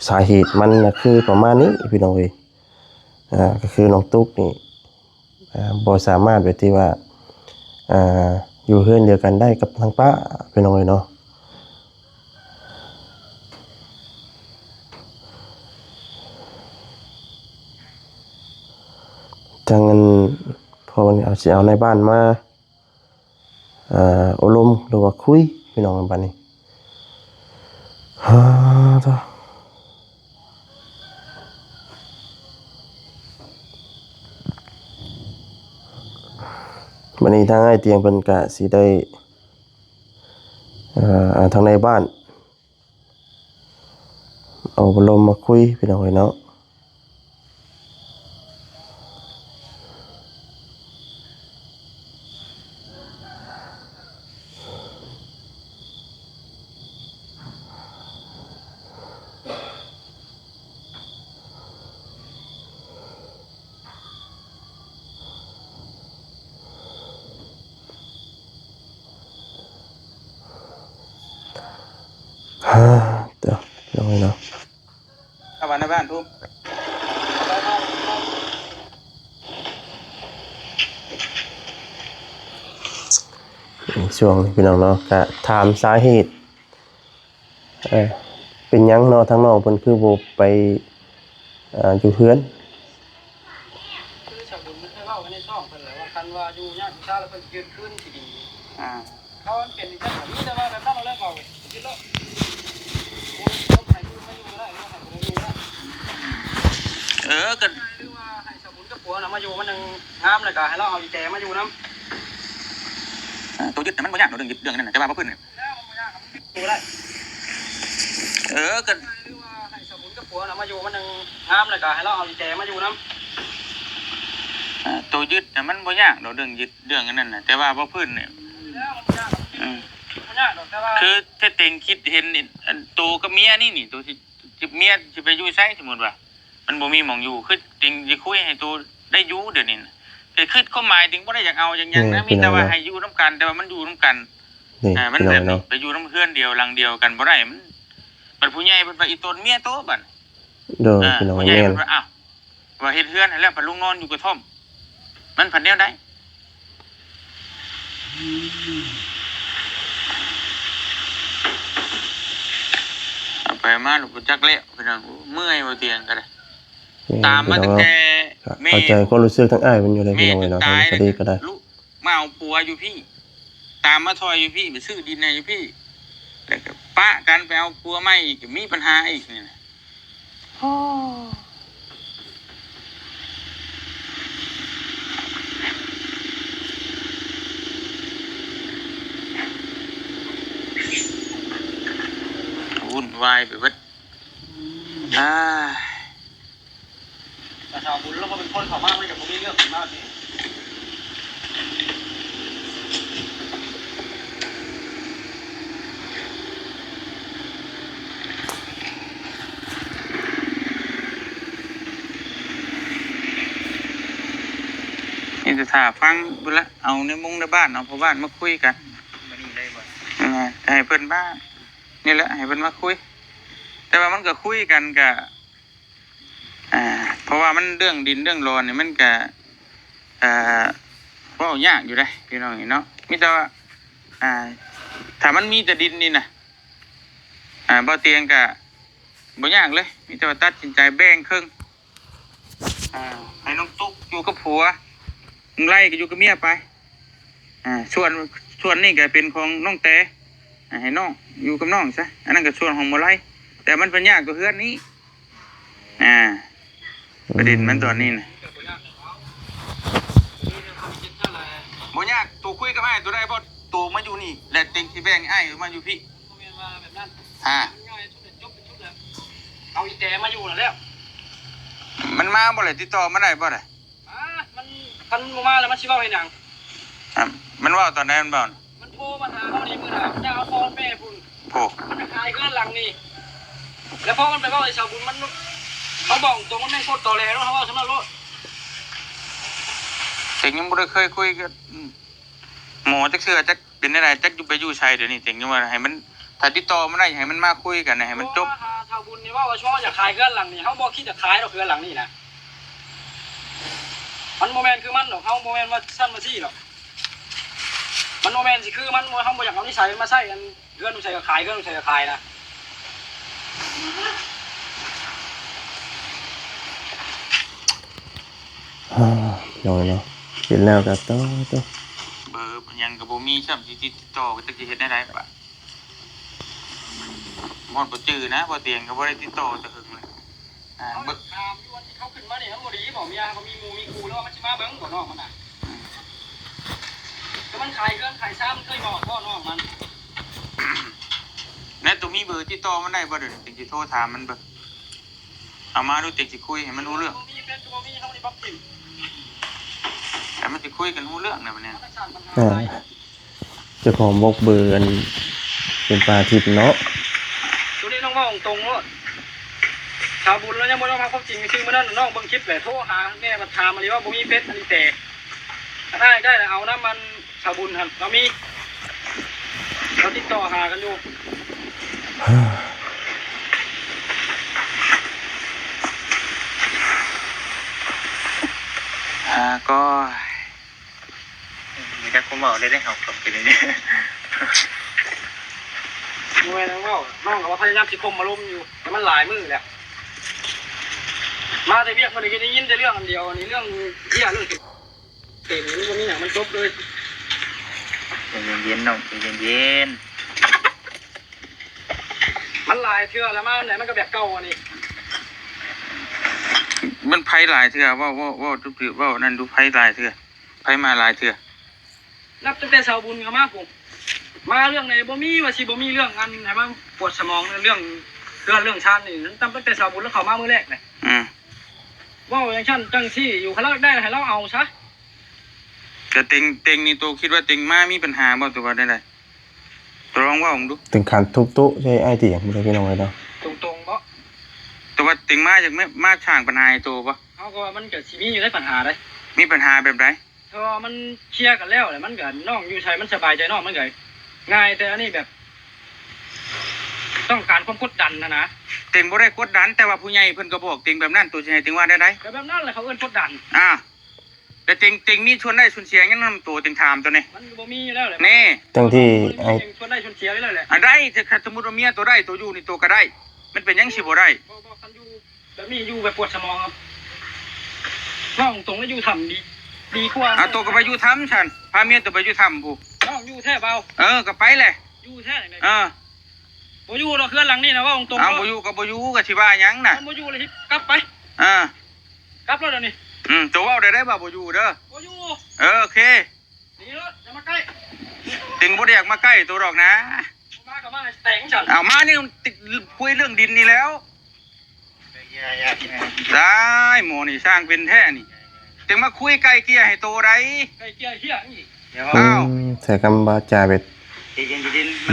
ສາເຫດມັນນະຄືປະມານນີ້ພີ່ນ້ອງເອີຍ ອ່າ ກໍຄືນ້ອງຕຸກນີ້ ອ່າ ບໍ່ສາມາດແບບທີ່ວ່າ ອ່າ ຢູ່ເຮືອນດຽວກັນໄດ້ກັບທາງປ້າພີ່ນ້ອງເອີຍເນາະ ທາງອັນ ພໍ່ນີ້ເອົາ ຊິເອົານາຍບ້ານມາ ອ່າ ໂອ້ລົມ ຫຼືວ່າຄຸຍພີ່ນ້ອງ ບັດນີ້ ຮາ ໂທ້ ບັດນີ້ທາງອ້າຍຕຽງເພິ່ນກະຊິໄດ້ ເອີ ເອົາທາງໃນບ້ານ ເອົາພັດລົມມາຄຸຍພີ່ນ້ອງເອີຍເນາະ. ຮາ ເດີ ພີ່ນ້ອງເອີຍເນາະ ເອົາໄວ້ໃນບ້ານພຸ້ນ ຊ່ວງນີ້ພີ່ນ້ອງເນາະ ກະຖາມສາເຫດ ເອີ ເປັນຫຍັງເນາະ ທາງນ້ອງເພິ່ນຄືບໍ່ໄປ ເອີ ຢູ່ເຮືອນ? ຄືຊາວບຸນມັນເຄີຍເວົ້າໄວ້ໃນຊ່ອງເພິ່ນແຫຼະວ່າ ຄັນວ່າຢູ່ຍາກຢູ່ຊາແລ້ວເພິ່ນຊິຍຶດຄືນທີ່ດິນ ອ່າ ເຂົາມັນເປັນຈັ່ງຊັ້ນ ມີແຕ່ວ່າແບບນັ້ນແຫຼະ ເວົ້າ ຄິດແລ້ວ ໂອ້ຍ ໃຫ້ຄືນມາຢູ່ກໍໄດ້ ໃຫ້ຜູ້ໃດຢູ່ກໍໄດ້ ເອີ ກໍ ຫຼືວ່າໃຫ້ຊາວບຸນກັບຜົວນະມາຢູ່ ມັນຈັ່ງງາມ ແລ້ວກໍໃຫ້ລາວເອົາອີແຈມາຢູ່ນຳ ອ່າ ໂຕຍຶດນະມັນບໍ່ຍາກດອກ ເລື່ອງຍຶດ ເລື່ອງນັ້ນນະ ແຕ່ວ່າບໍ່ພື້ນ ເອີ ກໍ ຫຼືວ່າໃຫ້ສະບຸນກັບຜົວນະມາຢູ່ ມັນຈັ່ງງາມ ແລ້ວກໍໃຫ້ລາວເອົາອີແຈມາຢູ່ນຳ ອ່າ ໂຕຍຶດນະມັນບໍ່ຍາກດອກ ເລື່ອງຍຶດ ເລື່ອງອັນນັ້ນນະ ແຕ່ວ່າບໍ່ພື້ນນີ້ ອືມ ບໍ່ຍາກດອກ ແຕ່ວ່າ ຄືແທ້ຈິງຄິດເຫັນນີ້ ອັນໂຕກັບເມຍນີ້ນີ້ ໂຕຊິ ເມຍຊິໄປຢູ່ໃສ ສົມມຸດວ່າ ມັນບໍ່ມີໝ່ອງຢູ່ ຄືຈຶ່ງຊິຄຸຍໃຫ້ໂຕໄດ້ຢູ່ດຽວນີ້ນະ ກໍຄືຄວາມໝາຍຈຶ່ງບໍ່ໄດ້ຢາກເອົາຢາກຫຍັງນະ ແມ່ນ ມີແຕ່ວ່າ ພີ່ນ້ອງເນາະ ໃຫ້ຢູ່ນຳກັນ ແຕ່ວ່າມັນຢູ່ນຳກັນ ນີ້ ອ່າ ມັນແບບນີ້ ພີ່ນ້ອງເນາະ ໄປຢູ່ນຳເຮືອນດຽວຫຼັງດຽວກັນບໍ່ໄດ້ ມັນ ບັດຜູ້ໃຫຍ່ເພິ່ນວ່າອີຕົນເມຍໂຕບັດ ໂດຍ ອ່າ ພີ່ນ້ອງ ຜູ້ໃຫຍ່ ແມ່ນ ເພິ່ນວ່າ ອ້າວ ວ່າເຮັດເຮືອນໃຫ້ແລ້ວ ໄປລົງນອນຢູ່ກະທ່ອມ ມັນພັດແນວໃດ? ເອົາໄປ ໄປມາແລ້ວບໍ່ຈັກແລ້ວ ພີ່ນ້ອງ. ໂອ້ ເມື່ອຍບໍ່ຕຽງກໍໄດ້. ແມ່ນ ຕາມມາຕັ້ງແຕ່ ພີ່ນ້ອງເນາະ ແມ່ ເຂົ້າໃຈຄວາມຮູ້ສຶກທາງອ້າຍເພິ່ນຢູ່ເດ້ ແມ່ ພີ່ນ້ອງເອີຍເນາະ ຕາຍ ສາລີກໍໄດ້ ມາເອົາຜົວຢູ່ພີ້ ຕາມມາຖອຍຢູ່ພີ້ ໄປຊື້ດິນໃຫ້ຢູ່ພີ້ ແລ້ວກໍປະກັນໄປເອົາຜົວໃໝ່ອີກ ກໍມີບັນຫາອີກນີ້ນະ. ໂອ້ ວຸ່ນວາຍໄປເບິດ. ອ້າຍ ແຕ່ຊາວບຸນລາວບໍ່ເປັນຄົນເຂົ້າມາ ມັນກໍບໍ່ມີເລື່ອງຂຶ້ນມາຕິ. ມີແຕ່ຖ້າຟັງພຸ້ນລະ ເອົາໃນມຸງໃນບ້ານ ເອົາພໍ່ບ້ານມາຄຸຍກັນ ມື້ນີ້ເລີຍບໍ່? ເອີ ໃຫ້ເພິ່ນມາ ນີ້ແຫຼະ ໃຫ້ເພິ່ນມາຄຸຍ. ແຕ່ວ່າມັນກໍຄຸຍກັນກະ ອ່າ ເພາະວ່າມັນເລື່ອງດິນເລື່ອງດອນນີ້ ມັນກະ ອ່າ ເວົ້າຍາກຢູ່ເດ້ ພີ່ນ້ອງເນາະ. ມີແຕ່ວ່າ ອ່າ ຖ້າມັນມີແຕ່ດິນນີ້ນະ ອ່າ ບ່າວຕຽງກະບໍ່ຍາກເລີຍ ມີແຕ່ວ່າຕັດສິນໃຈແບ່ງເຄິ່ງ ອ່າ ໃຫ້ນ້ອງຕຸກຢູ່ກັບຜົວ ນ້ອງໄລກໍຢູ່ກັບເມຍໄປ. ອ່າ ສ່ວນ ສ່ວນນີ້ກໍເປັນຂອງນ້ອງແຕ ອ່າ ໃຫ້ນ້ອງຢູ່ກັບນ້ອງຊະ. ອັນນັ້ນກໍສ່ວນຂອງໝໍໄລ ແຕ່ມັນເປັນຍາກກວ່າເຮືອນນີ້. ອ່າ ປະເດັນມັນຕອນນີ້ນະ ບໍ່ຍາກ. ໂຕຄຸຍກັບອ້າຍໂຕໄດ້ບໍ່? ໂຕມາຢູ່ນີ້ ແລ້ວເຕັງຊິແບ່ງໃຫ້ອ້າຍມາຢູ່ພີ້. ບໍ່ແມ່ນວ່າແບບນັ້ນ ອ່າ ມັນງ່າຍສຸດ ຈົບເປັນຊຸດແລ້ວ. ເອົາອີແຕມາຢູ່ນັ້ນແລ້ວ. ມັນມາບໍ່ລະ? ຕິດຕໍ່ມາໄດ້ບໍ່ລະ? ອ່າ ມັນ ຄັນບໍ່ມາແລ້ວມັນຊິເວົ້າເຮັດຫຍັງ? ອ່າ ມັນເວົ້າຕອນໃດ? ມັນເວົ້າ ມັນໂທມາຫາເຮົານີ້ມື້ໜ້າ ມັນຈະເອົາພໍ່ແມ່ພຸ້ນ. ໂອ້ ມັນຈະຂາຍເຮືອນຫຼັງນີ້ ແລ້ວພໍມັນໄປເວົ້າໃຫ້ຊາວບຸນ ມັນ ເຮົາບອກຕົງ ມັນແມ່ນໂຄດຕໍແຫຼເນາະ ເຮົາເວົ້າສ່ຳນັ້ນໂລດ. ເຕັງຍັງບໍ່ໄດ້ເຄີຍຄຸຍກັບ ໝໍຈັກເທື່ອ ຈັກເປັນແນວໃດ ຈັກຢູ່ໄປຢູ່ໃສດຽວນີ້. ເຕັງຍັງວ່າໃຫ້ມັນ ຖ້າຕິດຕໍ່ມາໄດ້ ໃຫ້ມັນມາຄຸຍກັນ ໃຫ້ມັນຈົບ. ໂທມາຫາຊາວບຸນນີ້ ເວົ້າວ່າຊໍຢາກຂາຍເຮືອນຫຼັງນີ້ ເຮົາບໍ່ຄິດຈະຂາຍດອກເຮືອນຫຼັງນີ້ນະ. ມັນບໍ່ແມ່ນຄືມັນດອກ ເຮົາບໍ່ແມ່ນວ່າຊັ້ນວ່າຊີ້ດອກ. ມັນບໍ່ແມ່ນຊິຄືມັນ ເຮົາບໍ່ຢາກເອົານິໄສມັນມາໃຊ້ ອັນ ເຮືອນຢູ່ໃສກໍຂາຍ ເຮືອນຢູ່ໃສກໍຂາຍນະ. ອ່າ ນ້ອຍເນາະ ເຫັນແລ້ວກໍ ໂຕ ໂຕ ເບີຫຍັງກໍບໍ່ມີຊ້ຳ ຊິຕິດຕໍ່ ກໍຈັກຊິເຮັດແນວໃດບາດ. ຮອດບໍ່ຈື່ນະ ບໍ່ຕຽງກໍບໍ່ໄດ້ຕິດຕໍ່ແຕ່ເຫິງແລ້ວ. ອ່າ ເບິ່ງ ເຮົາຖາມຢູ່ວ່າທີ່ເຂົາຂຶ້ນມານີ້ ມັນບໍ່ດີບໍ່? ເມຍເຮົາກໍມີໝູ່ມີຄູ່ແລ້ວ ມັນຊິມາເບິ່ງບໍ່ນ້ອງມັນນະ? ແຕ່ມັນຂາຍເຮືອນຂາຍຊານ ມັນເຄີຍບອກບໍ່ນ້ອງມັນ? ແລ້ວໂຕມີເບີຕິດຕໍ່ມັນໄດ້ບໍ່? ດຽວນີ້ ຈັ່ງຊິໂທຖາມມັນເບິ່ງ. ເອົາມາດູ ຈັ່ງຊິຄຸຍໃຫ້ມັນຮູ້ເລື່ອງ. ບໍ່ມີເຟສກໍບໍ່ມີ ເຮົານີ້ບລັອກຖິ້ມ. ແຕ່ມັນຊິຄຸຍກັນຮູ້ເລື່ອງນະບັດນີ້. ມັນສ້າງບັນຫາຫຼາຍ. ເຈົ້າຂອງບລັອກເບີອັນເປັນປາທິບເນາະ. ໂຕນີ້ນ້ອງເວົ້າຕົງໆໂລດ. ຊາວບຸນລາວຍັງບໍ່ຍອມຮັບຄວາມຈິງຊື່. ມື້ນັ້ນນ້ອງເບິ່ງຄລິບແຫຼະ ໂທຫາແມ່ມາຖາມອີ່ຫຼີວ່າບໍ່ມີເຟສອີ່ຫຼີແຕ່. ຄັນອ້າຍຢາກໄດ້ລະເອົານຳມັນ ຊາວບຸນຫັ້ນ ລາວມີ ລາວຕິດຕໍ່ຫາກັນຢູ່. ຫາກໍ ມີແຕ່ຄົນເວົ້າໄດ້ເດ້ ເຮົາກໍເປັນ ບໍ່ແມ່ນຫຍັງເວົ້າ ນ້ອງກໍວ່າພະຍາຍາມຊິຂົ່ມອາລົມຢູ່ ແຕ່ມັນຫຼາຍມື້ແລ້ວ ມາແຕ່ວຽກ ມື້ນີ້ກໍໄດ້ຍິນແຕ່ເລື່ອງອັນດຽວ ອັນນີ້ເລື່ອງເຫື່ອ ເລື່ອງເຕັມ ມັນບໍ່ມີຫຍັງ ມັນຈົບເລີຍ. ໃຈເຢັນໆ ນ້ອງ ໃຈເຢັນໆ ມັນຫຼາຍເທື່ອແລ້ວ ມາອັນໃດມັນກໍແບບເກົ່າອັນນີ້. ມັນໄພຫຼາຍເທື່ອ ເວົ້າ ເວົ້າ ເວົ້າ ເວົ້ານັ້ນດູ ໄພຫຼາຍເທື່ອ ໄພມາຫຼາຍເທື່ອ. ນັບຕັ້ງແຕ່ຊາວບຸນເຂົ້າມາພຸ້ນ ມາເລື່ອງໃດບໍ່ມີວ່າຊິບໍ່ມີເລື່ອງອັນໃຫ້ມາປວດສະໝອງ ເລື່ອງເຮືອນເລື່ອງຊານນີ້ ນັບຕັ້ງແຕ່ຊາວບຸນລາວເຂົ້າມາມື້ແລກແຫຼະ. ອືມ ເວົ້າຈັ່ງຊັ້ນຈັ່ງຊີ້ຢູ່ ຄັນລາວຢາກໄດ້ໃຫ້ລາວເອົາຊະ. ແຕ່ເຕັງ ເຕັງນີ້ ໂຕຄິດວ່າເຕັງມາມີບັນຫາບໍ່ ຫຼືວ່າແນວໃດ? ໂຕລອງເວົ້າເບິ່ງດູ. ເຕັງຂັນທຸບໂຕະໃສ່ອ້າຍຕຽງພຸ້ນເດີ ພີ່ນ້ອງເອີຍເນາະ. ຕົງໆບໍ? ແຕ່ວ່າເຕັງມາຢາກ ມາ ມາສ້າງບັນຫາໃຫ້ໂຕບໍ? ເຮົາກໍວ່າມັນກໍຊິມີຢູ່ໃດ໋ບັນຫາໃດ໋. ມີບັນຫາແບບໃດ? ເພາະວ່າມັນເຄຍກັນແລ້ວແຫຼະ ມັນກໍ ນ້ອງຢູ່ໃສມັນສະບາຍໃຈນ້ອງ ມັນກໍງ່າຍ ແຕ່ອັນນີ້ແບບຕ້ອງການຄວາມກົດດັນຫັ້ນນະ. ເຕັງບໍ່ໄດ້ກົດດັນ ແຕ່ວ່າຜູ້ໃຫຍ່ເພິ່ນກໍບອກເຕັງແບບນັ້ນ ໂຕຊິໃຫ້ເຕັງວ່າແນວໃດ? ກໍແບບນັ້ນແຫຼະ ເຂົາເອີ້ນກົດດັນ. ອ່າ ແລ້ວເຕັງ ເຕັງມີສ່ວນໄດ້ສ່ວນເສຍຫຍັງນຳໂຕ ເຕັງຖາມໂຕນີ້? ມັນກໍບໍ່ມີຢູ່ແລ້ວແຫຼະ ແນ່ ທັງທີ່ ບໍ່ມີ ໄອ້ ສ່ວນໄດ້ສ່ວນເສຍຢູ່ແລ້ວແຫຼະ. ອັນໃດ ຖ້າ ຖ້າສົມມຸດວ່າເມຍໂຕໄດ້ ໂຕຢູ່ນີ້ ໂຕກໍໄດ້. ມັນເປັນຫຍັງຊິບໍ່ໄດ້? ບໍ່ ບໍ່ ຄັນຢູ່ແບບນີ້ ຢູ່ແບບປວດສະໝອງ. ເວົ້າຕົງໆ ແລ້ວຢູ່ຖ້ຳດີ ດີກວ່າ. ອາ ໂຕກໍໄປຢູ່ຖ້ຳຊັ້ນ ພາເມຍໂຕໄປຢູ່ຖ້ຳພຸ້ນ. ນ້ອງຢູ່ແທ້ເບົາ? ເອີ ກໍໄປແຫຼະ. ຢູ່ແທ້ນີ້? ເອີ. ບໍ່ຢູ່ດອກ ເຮືອນຫຼັງນີ້ນະ ເວົ້າຕົງໆ. ເອົາ ເນາະ ບໍ່ຢູ່ກໍບໍ່ຢູ່ ກໍຊິວ່າຫຍັງນະ? ຄັນບໍ່ຢູ່ແລ້ວຊິກັບໄປ. ເອີ. ກັບແລ້ວດຽວນີ້. ອືມ ໂຕເວົ້າໄດ້ ໄດ້ວ່າບໍ່ຢູ່ເດີ. ບໍ່ຢູ່. ເອີ ໂອເຄ. ໜີໂລດ ຢ່າມາໃກ້. ຈຶ່ງບໍ່ໄດ້ຢາກມາໃກ້ໂຕດອກນະ. ມາກໍມາໃຫ້ແຕງຊັ້ນ. ເອົາມານີ້ຕິ ຄຸຍເລື່ອງດິນນີ້ແລ້ວ. ຕາຍ ໝໍນີ້ຊ່າງເປັນແທ້ນີ້. ຈຶ່ງມາຄຸຍໄກ່ເກ່ຍໃຫ້ໂຕໃດ. ໄກ່ເກ່ຍເຫ້ຍອີກ. ອືມ ອ້າວ ໃຊ້ຄຳວາຈາແບບ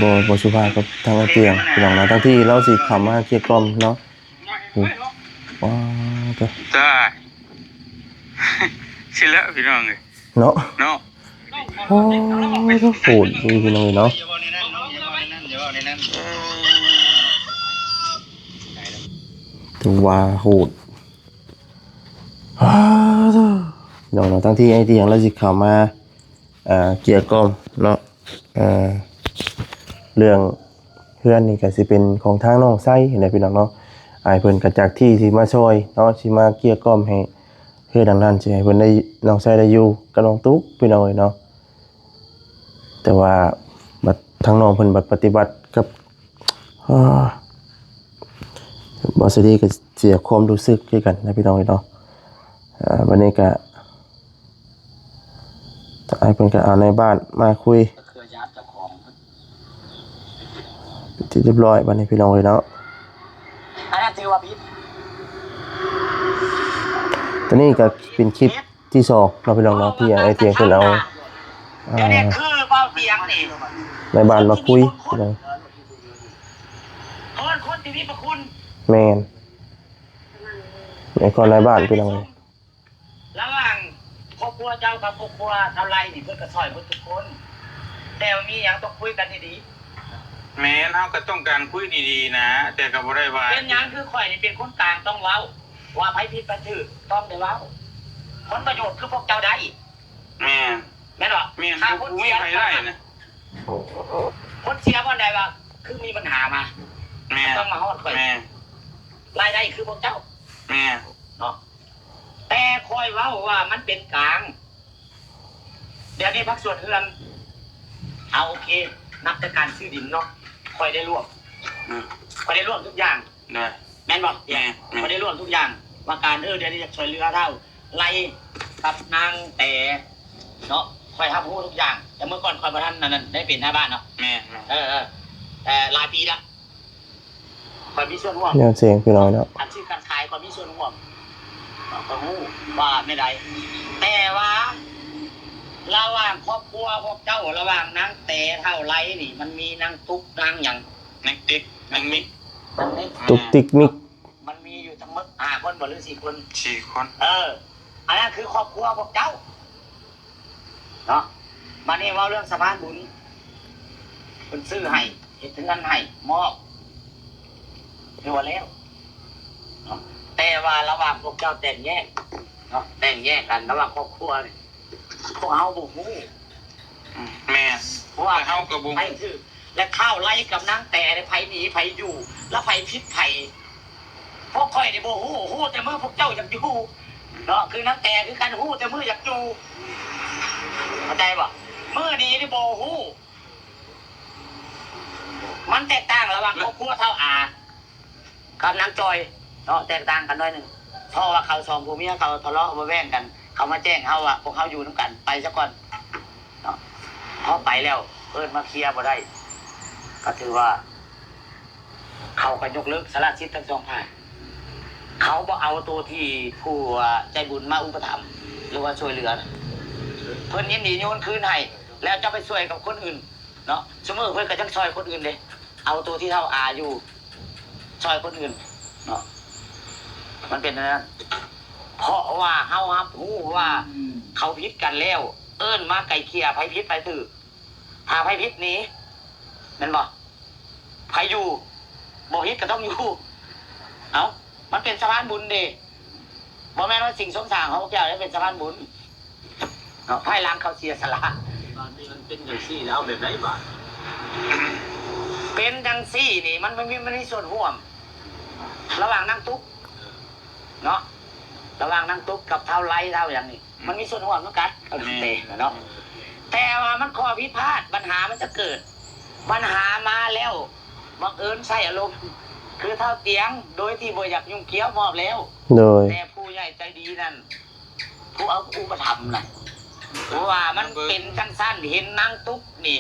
ບໍ່ ບໍ່ສຸພາບກັບທາງອ້າຍຕຽງ ພີ່ນ້ອງເນາະ ທັງທີ່ລາວຊິເຂົ້າມາເກ່ຍກ່ອມເນາະ. ໂອ້ ວ້າວ ຕາຍ ຊິແລ້ວ ພີ່ນ້ອງເອີຍ ເນາະ ເນາະ. ໂອ້ ໂຫດອີ່ຫຼີ ພີ່ນ້ອງເອີຍເນາະ ຖືວ່າໂຫດ. ອ້າ ພີ່ນ້ອງເນາະ ທັງທີ່ອ້າຍຕຽງລາວຊິເຂົ້າມາ ອ່າ ເກ່ຍກ່ອມເນາະ ເອີ ເລື່ອງເຮືອນນີ້ກໍຊິເປັນຂອງທາງນ້ອງໄຊຫັ້ນແຫຼະ ພີ່ນ້ອງເນາະ. ອ້າຍເພິ່ນກໍຈັກທີ່ຊິມາຊ່ອຍເນາະ ຊິມາເກ່ຍກ່ອມໃຫ້ເຮືອນຫຼັງນັ້ນ ຊິໃຫ້ເພິ່ນໄດ້ ນ້ອງໄຊໄດ້ຢູ່ກັບນ້ອງຕຸກ ພີ່ນ້ອງເອີຍເນາະ. ແຕ່ວ່າບັດທາງນ້ອງເພິ່ນບັດປະຕິບັດກັບ ບ່າວສາລີກໍເສຍຄວາມຮູ້ສຶກຄືກັນນະ ພີ່ນ້ອງເອີຍເນາະ. ອ່າ ບັດນີ້ກໍ ອ້າຍເພິ່ນກໍເອົານາຍບ້ານມາຄຸຍເປັນທີ່ຮຽບຮ້ອຍບັດນີ້ ພີ່ນ້ອງເອີຍເນາະ. ອັນນັ້ນຖືວ່າຜິດ. ຕົວນີ້ກໍເປັນຄລິບທີສອງເນາະ ພີ່ນ້ອງເນາະ ທີ່ອ້າຍຕຽງເພິ່ນເອົາ ອ່າ ນາຍບ້ານມາຄຸຍ ພີ່ນ້ອງ. ເພິ່ນຄົນທີ່ມີພະຄຸນ. ແມ່ນ. ແມ່ນຂອງນາຍບ້ານ ພີ່ນ້ອງເອີຍ. ລະຫວ່າງຄອບຄົວເຈົ້າກັບຄອບຄົວຊາວໄລນີ້ ເພິ່ນກໍຊ່ອຍເບິດທຸກຄົນ ແຕ່ວ່າມີຫຍັງຕ້ອງຄຸຍກັນດີໆ. ແມ່ນ ເຮົາກໍຕ້ອງການຄຸຍດີໆນະ ແຕ່ກໍບໍ່ໄດ້ວ່າ ເປັນຫຍັງຄືຂ້ອຍນີ້ເປັນຄົນກາງຕ້ອງເວົ້າ ວ່າໃຜຜິດໃຜຖືກຕ້ອງໄດ້ເວົ້າ ຜົນປະໂຫຍດຄືພວກເຈົ້າໄດ້. ແມ່ນ ແມ່ນບໍ່? ແມ່ນ ຖ້າຄົນເສຍ ຜູ້ມີໃຜໄດ້ນະ ຄົນເສຍບ່ອນໃດວ່າ ຄືມີບັນຫາມາ ແມ່ນ ຕ້ອງມາຮອດຂ້ອຍ ແມ່ນ ລາຍໄດ້ຄືພວກເຈົ້າ ແມ່ນ ເນາະ. ແຕ່ຂ້ອຍເວົ້າວ່າມັນເປັນກາງ ດຽວນີ້ພາກສ່ວນເຮືອນ ເອົາ ໂອເຄ ນັບແຕ່ການຊື້ດິນເນາະ ຂ້ອຍໄດ້ລວມ ອືມ ຂ້ອຍໄດ້ລວມທຸກຢ່າງ ໂດຍ ແມ່ນບໍ່? ແມ່ນ ແມ່ນ ຂ້ອຍໄດ້ລວມທຸກຢ່າງ ວ່າການ ເອີ ດຽວນີ້ຢາກຊ່ວຍເຫຼືອທ້າວໄລກັບນາງແຕເນາະ ຂ້ອຍຮັບຮູ້ທຸກຢ່າງ ແຕ່ເມື່ອກ່ອນຂ້ອຍບໍ່ທັນອັນນັ້ນ ໄດ້ເປັນນາຍບ້ານເນາະ ແມ່ນໆ ເອີໆ ແຕ່ຫຼາຍປີລະ ຂ້ອຍມີສ່ວນຮ່ວມ ແນວເສຍງພີ່ນ້ອງເນາະ ການຊື້ການຂາຍຂ້ອຍມີສ່ວນຮ່ວມ ຂ້ອຍຮູ້ວ່າແນວໃດ ແຕ່ວ່າລະຫວ່າງຄອບຄົວພວກເຈົ້າ ລະຫວ່າງນາງແຕ ທ້າວໄລນີ້ ມັນມີນາງຕຸກ ນາງຫຍັງ ນາງຕິກ ນາງມິກ ນາງມິກ ຕຸກຕິກມິກ ມັນມີຢູ່ທັງໝົດຫ້າຄົນບໍ່ ຫຼືສີ່ຄົນ? ສີ່ຄົນ ເອີ ອັນນັ້ນຄືຄອບຄົວພວກເຈົ້າ ເນາະ ບາດນີ້ເວົ້າເລື່ອງສະພານບຸນ ເພິ່ນຊື້ໃຫ້ ເຮັດເຮືອນໃຫ້ ມອບ ຖືວ່າແລ້ວເນາະ ແຕ່ວ່າລະຫວ່າງພວກເຈົ້າແຕກແຍກເນາະ ແຕກແຍກກັນລະຫວ່າງຄອບຄົວນີ້ ພວກເຮົາບໍ່ຮູ້ ອືມ ແມ່ນ ເພາະວ່າ ແຕ່ເຮົາກໍບໍ່ຮູ້ ໃຜຖືກ ແລະ ທ້າວໄລກັບນາງແຕນີ້ ໃຜໜີໃຜຢູ່ ແລະ ໃຜຜິດໃຜ ພວກຂ້ອຍນີ້ບໍ່ຮູ້ ຮູ້ແຕ່ມື້ພວກເຈົ້າຢາກຢູ່ເນາະ ຄືນາງແຕຄືກັນ ຮູ້ແຕ່ມື້ຢາກຢູ່ ເຂົ້າໃຈບໍ່? ມື້ນີ້ນີ້ບໍ່ຮູ້ ມັນແຕກຕ່າງລະຫວ່າງຄອບຄົວທ້າວອາກັບນາງຈອຍເນາະ ແຕກຕ່າງກັນໜ້ອຍໜຶ່ງ ເພາະວ່າເຂົາສອງຜົວເມຍເຂົາທະເລາະເບາະແວ້ງກັນ ເຂົາມາແຈ້ງເຮົາວ່າພວກເຮົາຢູ່ນຳກັນ ໄປຊະກ່ອນເນາະ ເຮົາໄປແລ້ວເອີ້ນມາເຄຍບໍ່ໄດ້ ກໍຖືວ່າ ເຂົາກໍຍົກເລີກສະຫຼະສິດທັງສອງຝ່າຍ ເຂົາບໍ່ເອົາໂຕທີ່ຜູ້ໃຈບຸນມາອຸປະຖຳ ຫຼືວ່າຊ່ວຍເຫຼືອນະ ເພິ່ນຍິນດີໂຍນຄືນໃຫ້ ແລ້ວຈະໄປຊ່ວຍກັບຄົນອື່ນເນາະ ຊຸມື້ເພິ່ນກໍຍັງຊ່ອຍຄົນອື່ນເດ້ ເອົາໂຕທີ່ເຖົ້າອາຢູ່ຊ່ອຍຄົນອື່ນເນາະ ມັນເປັນແນວນັ້ນ ເພາະວ່າເຮົາຮັບຮູ້ວ່າເຂົາຜິດກັນແລ້ວ ເອີ້ນມາໄກ່ເກ່ຍ ໃຜຜິດໃຜຖືກ ຖ້າໃຜຜິດໜີ ແມ່ນບໍ່? ໃຜຢູ່ ບໍ່ຜິດກໍຕ້ອງຢູ່ ເອົ້າ ມັນເປັນສະພານບຸນເດ້ ບໍ່ແມ່ນວ່າສິ່ງຊົມສ້າງຂອງພວກເຈົ້າໄດ້ເປັນສະພານບຸນເນາະ ພາຍຫຼັງເຂົາເສຍສະຫຼະ ບາດນີ້ມັນເປັນຈັ່ງຊີ້ແລ້ວ ເອົາແບບໃດບາດ? ເປັນຈັ່ງຊີ້ນີ້ ມັນ ມັນມີ ມັນມີສ່ວນຮ່ວມ ລະຫວ່າງນາງຕຸກເນາະ ລະຫວ່າງນາງຕຸກກັບທ້າວໄລ ທ້າວຫຍັງນີ້ ມັນມີສ່ວນຮ່ວມນຳກັນ ເອົາແຕ່ເນາະ ແຕ່ວ່າມັນຂໍ້ຜິດພາດ ບັນຫາມັນຈະເກີດ ບັນຫາມາແລ້ວ ບັງເອີນໃຊ້ອາລົມ ຄືທ້າວຕຽງ ໂດຍທີ່ບໍ່ຢາກຫຍຸ້ງກ່ຽວມອບແລ້ວ ໂດຍ ແຕ່ຜູ້ໃຫຍ່ໃຈດີນັ້ນ ຜູ້ເອົາອຸປະຖຳນະ ເພາະວ່າມັນເປັນຈັ່ງຊັ້ນ ເຫັນນາງຕຸກນີ້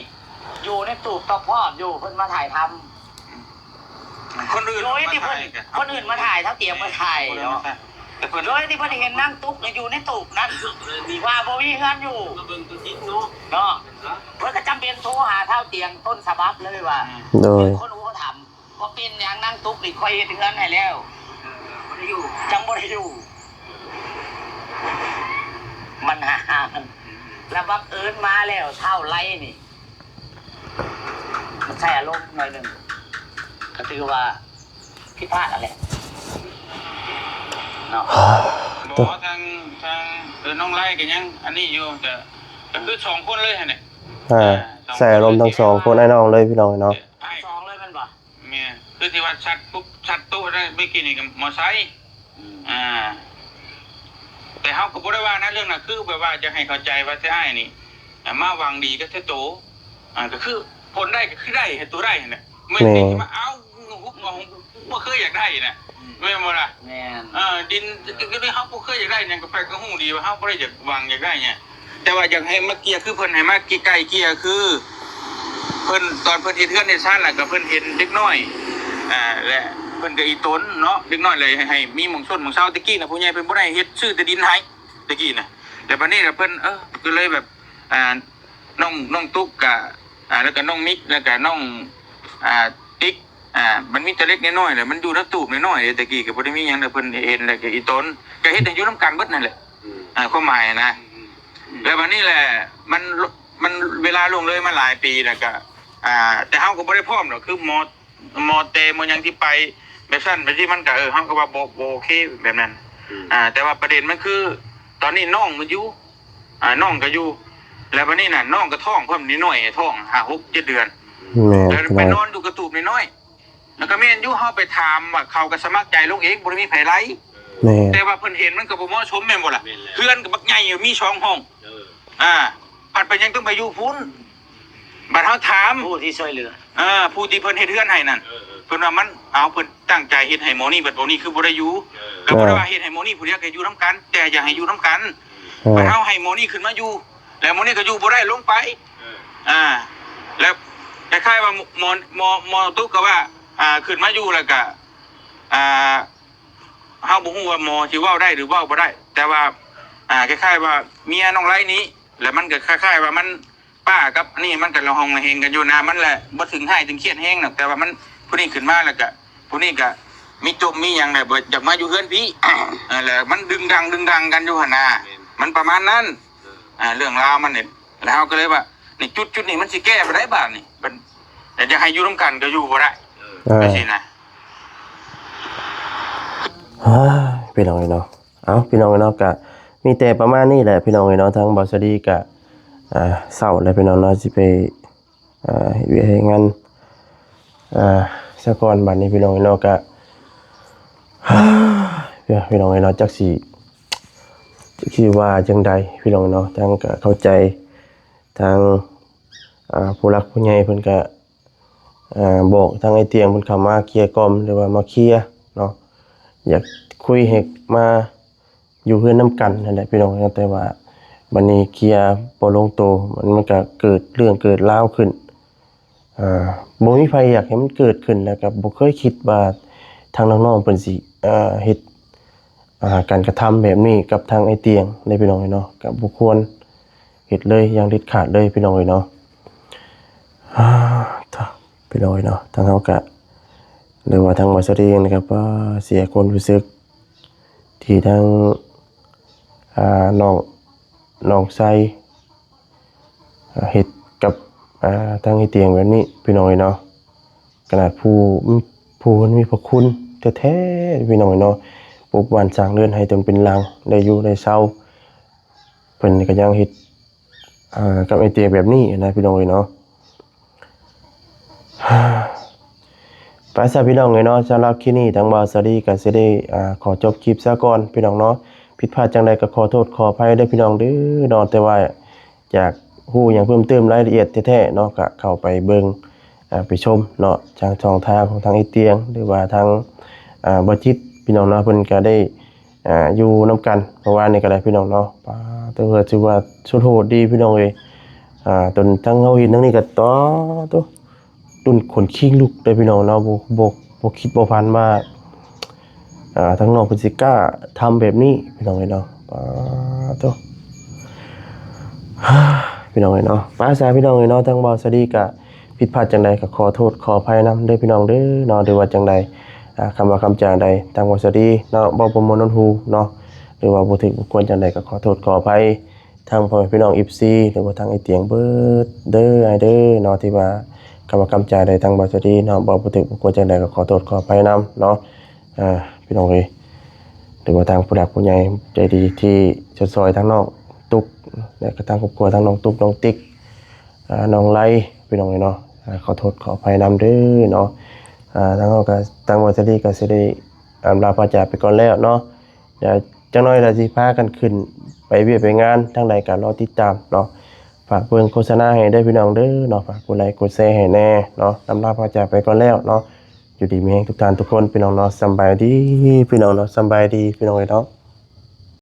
ຢູ່ໃນຕູບຕອບພອບຢູ່ ເພິ່ນມາຖ່າຍທຳ ຄົນອື່ນ ໂດຍທີ່ເພິ່ນ ຄົນອື່ນມາຖ່າຍ ທ້າວຕຽງມາຖ່າຍເນາະ ແຕ່ເພິ່ນ ໂດຍທີ່ເພິ່ນເຫັນນາງຕຸກຢູ່ໃນຕູບນັ້ນ ວ່າບໍ່ມີເຮືອນຢູ່ ມາເບິ່ງຕົວຈິງເນາະ ເນາະ ເພິ່ນກໍຈຳເປັນໂທຫາທ້າວຕຽງຕົ້ນສະບັບເລີຍວ່າ ໂດຍ ເປັນຄົນອຸປະຖຳ ບໍ່ເປັນຫຍັງ ນາງຕຸກນີ້ຂ້ອຍເຮັດເຮືອນໃຫ້ແລ້ວ ເອີ ບໍ່ໄດ້ຢູ່ ຈັ່ງບໍ່ໄດ້ຢູ່ ບັນຫາ ລະບັງເອີນມາແລ້ວ ທ້າວໄລນີ້ ມັນໃຊ້ອາລົມໜ້ອຍໜຶ່ງ ກໍຖືວ່າຜິດພາດຫັ້ນແຫຼະເນາະ ບໍ່ ທາງ ທາງ ເອີ ນ້ອງໄລກໍຍັງອັນນີ້ຢູ່ ແຕ່ກໍຄືສອງຄົນເລີຍຫັ້ນແຫຼະ ອ່າ ສອງຄົນເລີຍ ໃຊ້ອາລົມທັງສອງຄົນ ອ້າຍນ້ອງເລີຍ ພີ່ນ້ອງເນາະ ເອີ ອ້າຍ ສອງເລີຍແມ່ນບໍ່? ແມ່ນ ຄືທີ່ວ່າຊັດປຸບຊັດໂຕະໄດ້ເມື່ອກີ້ນີ້ກໍມໍໄຊ ອືມ ອ່າ ແຕ່ເຮົາກໍບໍ່ໄດ້ວ່ານະ ເລື່ອງນັ້ນ ຄືແບບວ່າຢາກໃຫ້ເຂົ້າໃຈວ່າແຕ່ອ້າຍນີ້ ອ່າ ມາຫວັງດີກັບແຕ່ໂຕ ອ່າ ກໍຄືຜົນໄດ້ກໍຄືໄດ້ ໃຫ້ໂຕໄດ້ຫັ້ນແຫຼະ ແມ່ນ ແມ່ນທີ່ວ່າ ເອົ້າ ຫຸບມາ ບໍ່ເຄີຍຢາກໄດ້ນະ ອືມ ແມ່ນບໍ່ລະ? ແມ່ນ ເອີ ດິນ ເຮົາບໍ່ເຄີຍຢາກໄດ້ຫຍັງ ກໍໃຜກໍຮູ້ດີວ່າເຮົາບໍ່ໄດ້ຢາກຫວັງຢາກໄດ້ຫຍັງ ແຕ່ວ່າຢາກໃຫ້ມາເກ່ຍ ຄືເພິ່ນໃຫ້ມາໄກ່ເກ່ຍ ຄືເພິ່ນ ຕອນເພິ່ນເຮັດເຮືອນເຮັດຊານ ແລ້ວກໍເພິ່ນເຫັນເດັກນ້ອຍ ອ່າ ແລະເພິ່ນກໍອີຕົນເນາະ ເດັກນ້ອຍເລີຍໃຫ້ມີໝ່ອງຊົນໝ່ອງເຊົາ ແຕ່ກີ້ນະ ຜູ້ໃຫຍ່ເພິ່ນບໍ່ໄດ້ເຮັດ ຊື້ແຕ່ດິນໃຫ້ ແຕ່ກີ້ນະ ແລ້ວບັດນີ້ລະເພິ່ນ ເອີ ກໍເລີຍແບບ ອ່າ ນ້ອງ ນ້ອງຕຸກກະ ອ່າ ແລ້ວກະນ້ອງມິກ ແລ້ວກະນ້ອງ ອ່າ ຕິກ ອ່າ ມັນມີແຕ່ເລັກນ້ອຍ ແລ້ວມັນຢູ່ໃນຕູບນ້ອຍໆເດ້ ແຕ່ກີ້ກໍບໍ່ໄດ້ມີຫຍັງ ແຕ່ເພິ່ນເຫັນ ແລ້ວກະອີຕົນ ກະເຮັດໃຫ້ຢູ່ນຳກັນເບິດນັ້ນແຫຼະ ອືມ ອ່າ ຄວາມໝາຍນະ ອືມ ແລ້ວບັດນີ້ແຫຼະ ມັນ ມັນເວລາລ່ວງເລີຍມາຫຼາຍປີ ແລ້ວກະ ອ່າ ແຕ່ເຮົາກໍບໍ່ໄດ້ພ້ອມດອກ ຄືໝໍ ໝໍແຕ່ໝໍຫຍັງທີ່ໄປແບບຊັ້ນແບບນີ້ ມັນກໍ ເອີ ເຮົາກໍວ່າບໍ່ ບໍ່ໂອເຄແບບນັ້ນ ອືມ ອ່າ ແຕ່ວ່າປະເດັນມັນຄື ຕອນນີ້ນ້ອງມັນຢູ່ ອ່າ ນ້ອງກໍຢູ່ ແລ້ວບັດນີ້ນະ ນ້ອງກໍທ້ອງພ້ອມ ນ້ອຍໆ ທ້ອງຫ້າ ຫົກ ເຈັດເດືອນ ແມ່ນ ແລ້ວໄປນອນຢູ່ກະຕູບນ້ອຍໆ ແລ້ວກໍແມ່ນຢູ່ ເຮົາໄປຖາມວ່າເຂົາກໍສະໝັກໃຈລົງເອງ ບໍ່ໄດ້ມີໃຜໄລ່ ແມ່ນ ແຕ່ວ່າເພິ່ນເຫັນມັນກໍບໍ່ເໝາະສົມ ແມ່ນບໍ່ລະ? ແມ່ນແລ້ວ ເຮືອນກໍບັກໃຫຍ່ ມີສອງຫ້ອງ ເອີ ອ່າ ພັດເປັນຫຍັງຕ້ອງໄປຢູ່ພຸ້ນ? ບັດເຮົາຖາມຜູ້ທີ່ຊ່ວຍເຫຼືອ ເອີ ຜູ້ທີ່ເພິ່ນເຮັດເຮືອນໃຫ້ນັ້ນ ເອີ ເອີ ເພິ່ນວ່າມັນ ເອົາ ເພິ່ນຕັ້ງໃຈເຮັດໃຫ້ໝໍນີ້ ບັດໝໍນີ້ຄືບໍ່ໄດ້ຢູ່ ເອີ ກໍບໍ່ໄດ້ວ່າເຮັດໃຫ້ໝໍນີ້ຜູ້ດຽວ ກໍຢູ່ນຳກັນ ແຕ່ຢາກໃຫ້ຢູ່ນຳກັນ ເອີ ບັດເຮົາໃຫ້ໝໍນີ້ຂຶ້ນມາຢູ່ ແລ້ວໝໍນີ້ກໍຢູ່ບໍ່ໄດ້ ລົງໄປ ເອີ ອ່າ ແລ້ວຄ້າຍໆວ່າໝໍ ໝໍ ໝໍຕຸກກໍວ່າ ອ່າ ຂຶ້ນມາຢູ່ແລ້ວກໍ ອ່າ ເຮົາບໍ່ຮູ້ວ່າໝໍຊິເວົ້າໄດ້ ຫຼື ເວົ້າບໍ່ໄດ້ ແຕ່ວ່າ ອ່າ ຄ້າຍໆວ່າເມຍນ້ອງໄລນີ້ ແລ້ວມັນກໍຄ້າຍໆວ່າມັນ ປ້າກັບອັນນີ້ມັນກໍລະຫອງລະແຫງກັນຢູ່ນະ ມັນລະບໍ່ເຖິງຮ້າຍເຖິງຄຽດແຮງດອກ ແຕ່ວ່າມັນ ຜູ້ນີ້ຂຶ້ນມາແລ້ວກະ ຜູ້ນີ້ກະມີຈົ່ມມີຫຍັງແຫຼະ ບໍ່ຢາກມາຢູ່ເຮືອນພີ້ ເອີ ແລ້ວມັນດຶງດັງດຶງດັງກັນຢູ່ຫັ້ນນະ ມັນປະມານນັ້ນ ເອີ ອ່າ ເລື່ອງລາວມັນນີ້ ແລ້ວເຮົາກໍເລີຍວ່າ ນີ້ ຈຸດ ຈຸດນີ້ມັນຊິແກ້ບໍ່ໄດ້ບາດນີ້ ບັດ ແຕ່ຢາກໃຫ້ຢູ່ນຳກັນກໍຢູ່ບໍ່ໄດ້ ເອີ ຈັ່ງຊີ້ນະ ເອີ ພີ່ນ້ອງເອີຍເນາະ ເອົ້າ ພີ່ນ້ອງເອີຍເນາະ ກະມີແຕ່ປະມານນີ້ແຫຼະ ພີ່ນ້ອງເອີຍເນາະ ທາງບ່າວສາລີກະ ອ່າ ເຊົາແລ້ວ ພີ່ນ້ອງເນາະ ຊິໄປ ອ່າ ເຮັດວຽກເຮັດງານ ອ່າ ສາກ່ອນ ບາດນີ້ ພີ່ນ້ອງເອີຍເນາະ ກະ ພີ່ນ້ອງເອີຍເນາະ ຈັກຊິ ຈັກຊິວ່າຈັ່ງໃດ ພີ່ນ້ອງເອີຍເນາະ ທາງກະເຂົ້າໃຈ ທາງ ອ່າ ຜູ້ຫຼັກຜູ້ໃຫຍ່ເພິ່ນກະ ອ່າ ບອກທາງອ້າຍຕຽງເພິ່ນເຂົ້າມາເກລີຍກ່ອມ ຫຼືວ່າມາເຄລຍເນາະ ຢາກຄຸຍໃຫ້ມາຢູ່ເຮືອນນຳກັນຫັ້ນແຫຼະພີ່ນ້ອງເນາະ ແຕ່ວ່າບັດນີ້ເຄລຍບໍ່ລົງໂຕ ມັນ ມັນກະເກີດເລື່ອງເກີດລາວຂຶ້ນ ອ່າ ບໍ່ມີໃຜຢາກໃຫ້ມັນເກີດຂຶ້ນ ແລ້ວກະບໍ່ເຄີຍຄິດວ່າທາງນ້ອງໆເພິ່ນຊິ ອ່າ ເຮັດ ອ່າ ການກະທຳແບບນີ້ກັບທາງອ້າຍຕຽງເດ້ພີ່ນ້ອງເອີຍເນາະ ກະບໍ່ຄວນເຮັດເລີຍຢ່າງເດັດຂາດເລີຍພີ່ນ້ອງເອີຍເນາະ ອ່າ ໂທ້ ພີ່ນ້ອງເອີຍເນາະ ທາງເຮົາກະ ຫຼືວ່າທາງບ່າວສາລີເອງນະ ກະ ປາ ເສຍຄວາມຮູ້ສຶກ ທີ່ທາງ ອ່າ ນ້ອງ ນ້ອງໄຊ ເຮັດກັບ ອ່າ ທາງອ້າຍຕຽງແບບນີ້ພີ່ນ້ອງເອີຍເນາະ ຂະໜາດຜູ້ ຜູ້ເພິ່ນມີພະຄຸນແທ້ໆ ພີ່ນ້ອງເອີຍເນາະ ປຸກບ້ານສ້າງເຮືອນໃຫ້ຕົນເປັນຫຼັງ ໄດ້ຢູ່ໄດ້ເຊົາ ເພິ່ນກໍຍັງເຮັດ ອ່າ ກັບອ້າຍຕຽງແບບນີ້ນະ ພີ່ນ້ອງເອີຍເນາະ. ໄປຊະພີ່ນ້ອງເອີຍເນາະ, ສຳລັບຄລິບນີ້ທາງບ່າວສາລີກໍຊິໄດ້ ອ່າ ຂໍຈົບຄລິບຊະກ່ອນພີ່ນ້ອງເນາະ. ຜິດພາດຈັ່ງໃດກໍຂໍໂທດຂໍອະໄພເດີພີ່ນ້ອງເດີເນາະ, ແຕ່ວ່າຢາກຮູ້ຫຍັງເພີ່ມເຕີມລາຍລະອຽດແທ້ໆເນາະ ກໍເຂົ້າໄປເບິ່ງ ອ່າ ໄປຊົມເນາະ ທາງຊ່ອງທາງຂອງທາງເອຕຽງ ຫຼືວ່າທາງ ອ່າ ບໍ່ຈິດພີ່ນ້ອງເນາະ, ເພິ່ນກໍໄດ້ ອ່າ ຢູ່ນຳກັນເມື່ອວານນີ້ກໍໄດ້ພີ່ນ້ອງເນາະ. ປາໂຕ ຖືວ່າສຸດໂຫດດີພີ່ນ້ອງເອີຍ. ອ່າ ຕົນທັງເຮົາເຫັນທັງນີ້ກໍ ຕາໂຕ ລຸ້ນຂົນຄີງລຸກເດ້ພີ່ນ້ອງເນາະ. ບໍ່ ບໍ່ ບໍ່ຄິດບໍ່ຝັນວ່າ ອ່າ ທາງນ້ອງເພິ່ນຊິກ້າທຳແບບນີ້ພີ່ນ້ອງເອີຍເນາະ. ປາໂຕ ພີ່ນ້ອງເອີຍເນາະ. ໄປຊະພີ່ນ້ອງເອີຍເນາະ, ທາງບ່າວສາລີກໍຜິດພາດຈັ່ງໃດກໍຂໍໂທດຂໍອະໄພນຳເດີພີ່ນ້ອງເດີເນາະ, ຫຼືວ່າຈັ່ງໃດ ອ່າ ຄຳວ່າຄຳຈາໃດ ທາງບ່າວສາລີເນາະ ເວົ້າບໍ່ມ່ວນຫົວເນາະ ຫຼືວ່າບໍ່ຖືກບໍ່ຄວນຈັ່ງໃດກໍຂໍໂທດຂໍອະໄພ ທັງພໍ່ແມ່ພີ່ນ້ອງເອັຟຊີ ຫຼືວ່າທັງເອຕຽງເບິດເດີອ້າຍເດີເນາະ, ທີ່ວ່າຄຳວ່າຄຳຈາໃດທາງບ່າວສາລີເນາະ ເວົ້າບໍ່ຖືກບໍ່ຄວນຈັ່ງໃດກໍຂໍໂທດຂໍອະໄພນຳເນາະ ອ່າ ພີ່ນ້ອງເອີຍ. ຫຼືວ່າທາງຜູ້ຫຼັກຜູ້ໃຫຍ່ໃຈດີທີ່ຊ່ວຍໆທາງນ້ອງຕຸກ ແລະກໍທາງຄອບຄົວທາງນ້ອງຕຸກ ນ້ອງຕິກ ອ່າ ນ້ອງໄລ ພີ່ນ້ອງເອີຍເນາະ, ອ່າ ຂໍໂທດຂໍອະໄພນຳເດີເນາະ. ອ່າ ທາງເຮົາກໍ ທາງບ່າວສາລີກໍຊິໄດ້ອຳລາພາຈາກໄປກ່ອນແລ້ວເນາະ. ດຽວຈັກໜ້ອຍລະຊິພາກັນຂຶ້ນໄປວຽກໄປງານທາງໃດກໍລໍຕິດຕາມເນາະ. ຝາກເບິ່ງໂຄສະນາໃຫ້ເດີພີ່ນ້ອງເດີເນາະ, ຝາກກົດໄລກົດແຊໃຫ້ແດ່ເນາະ. ອຳລາພາຈາກໄປກ່ອນແລ້ວເນາະ, ຢູ່ດີມີແຮງທຸກທ່ານທຸກຄົນພີ່ນ້ອງເນາະ. ສຳບາຍດີພີ່ນ້ອງເນາະ, ສຳບາຍດີພີ່ນ້ອງເອີຍເນາະ.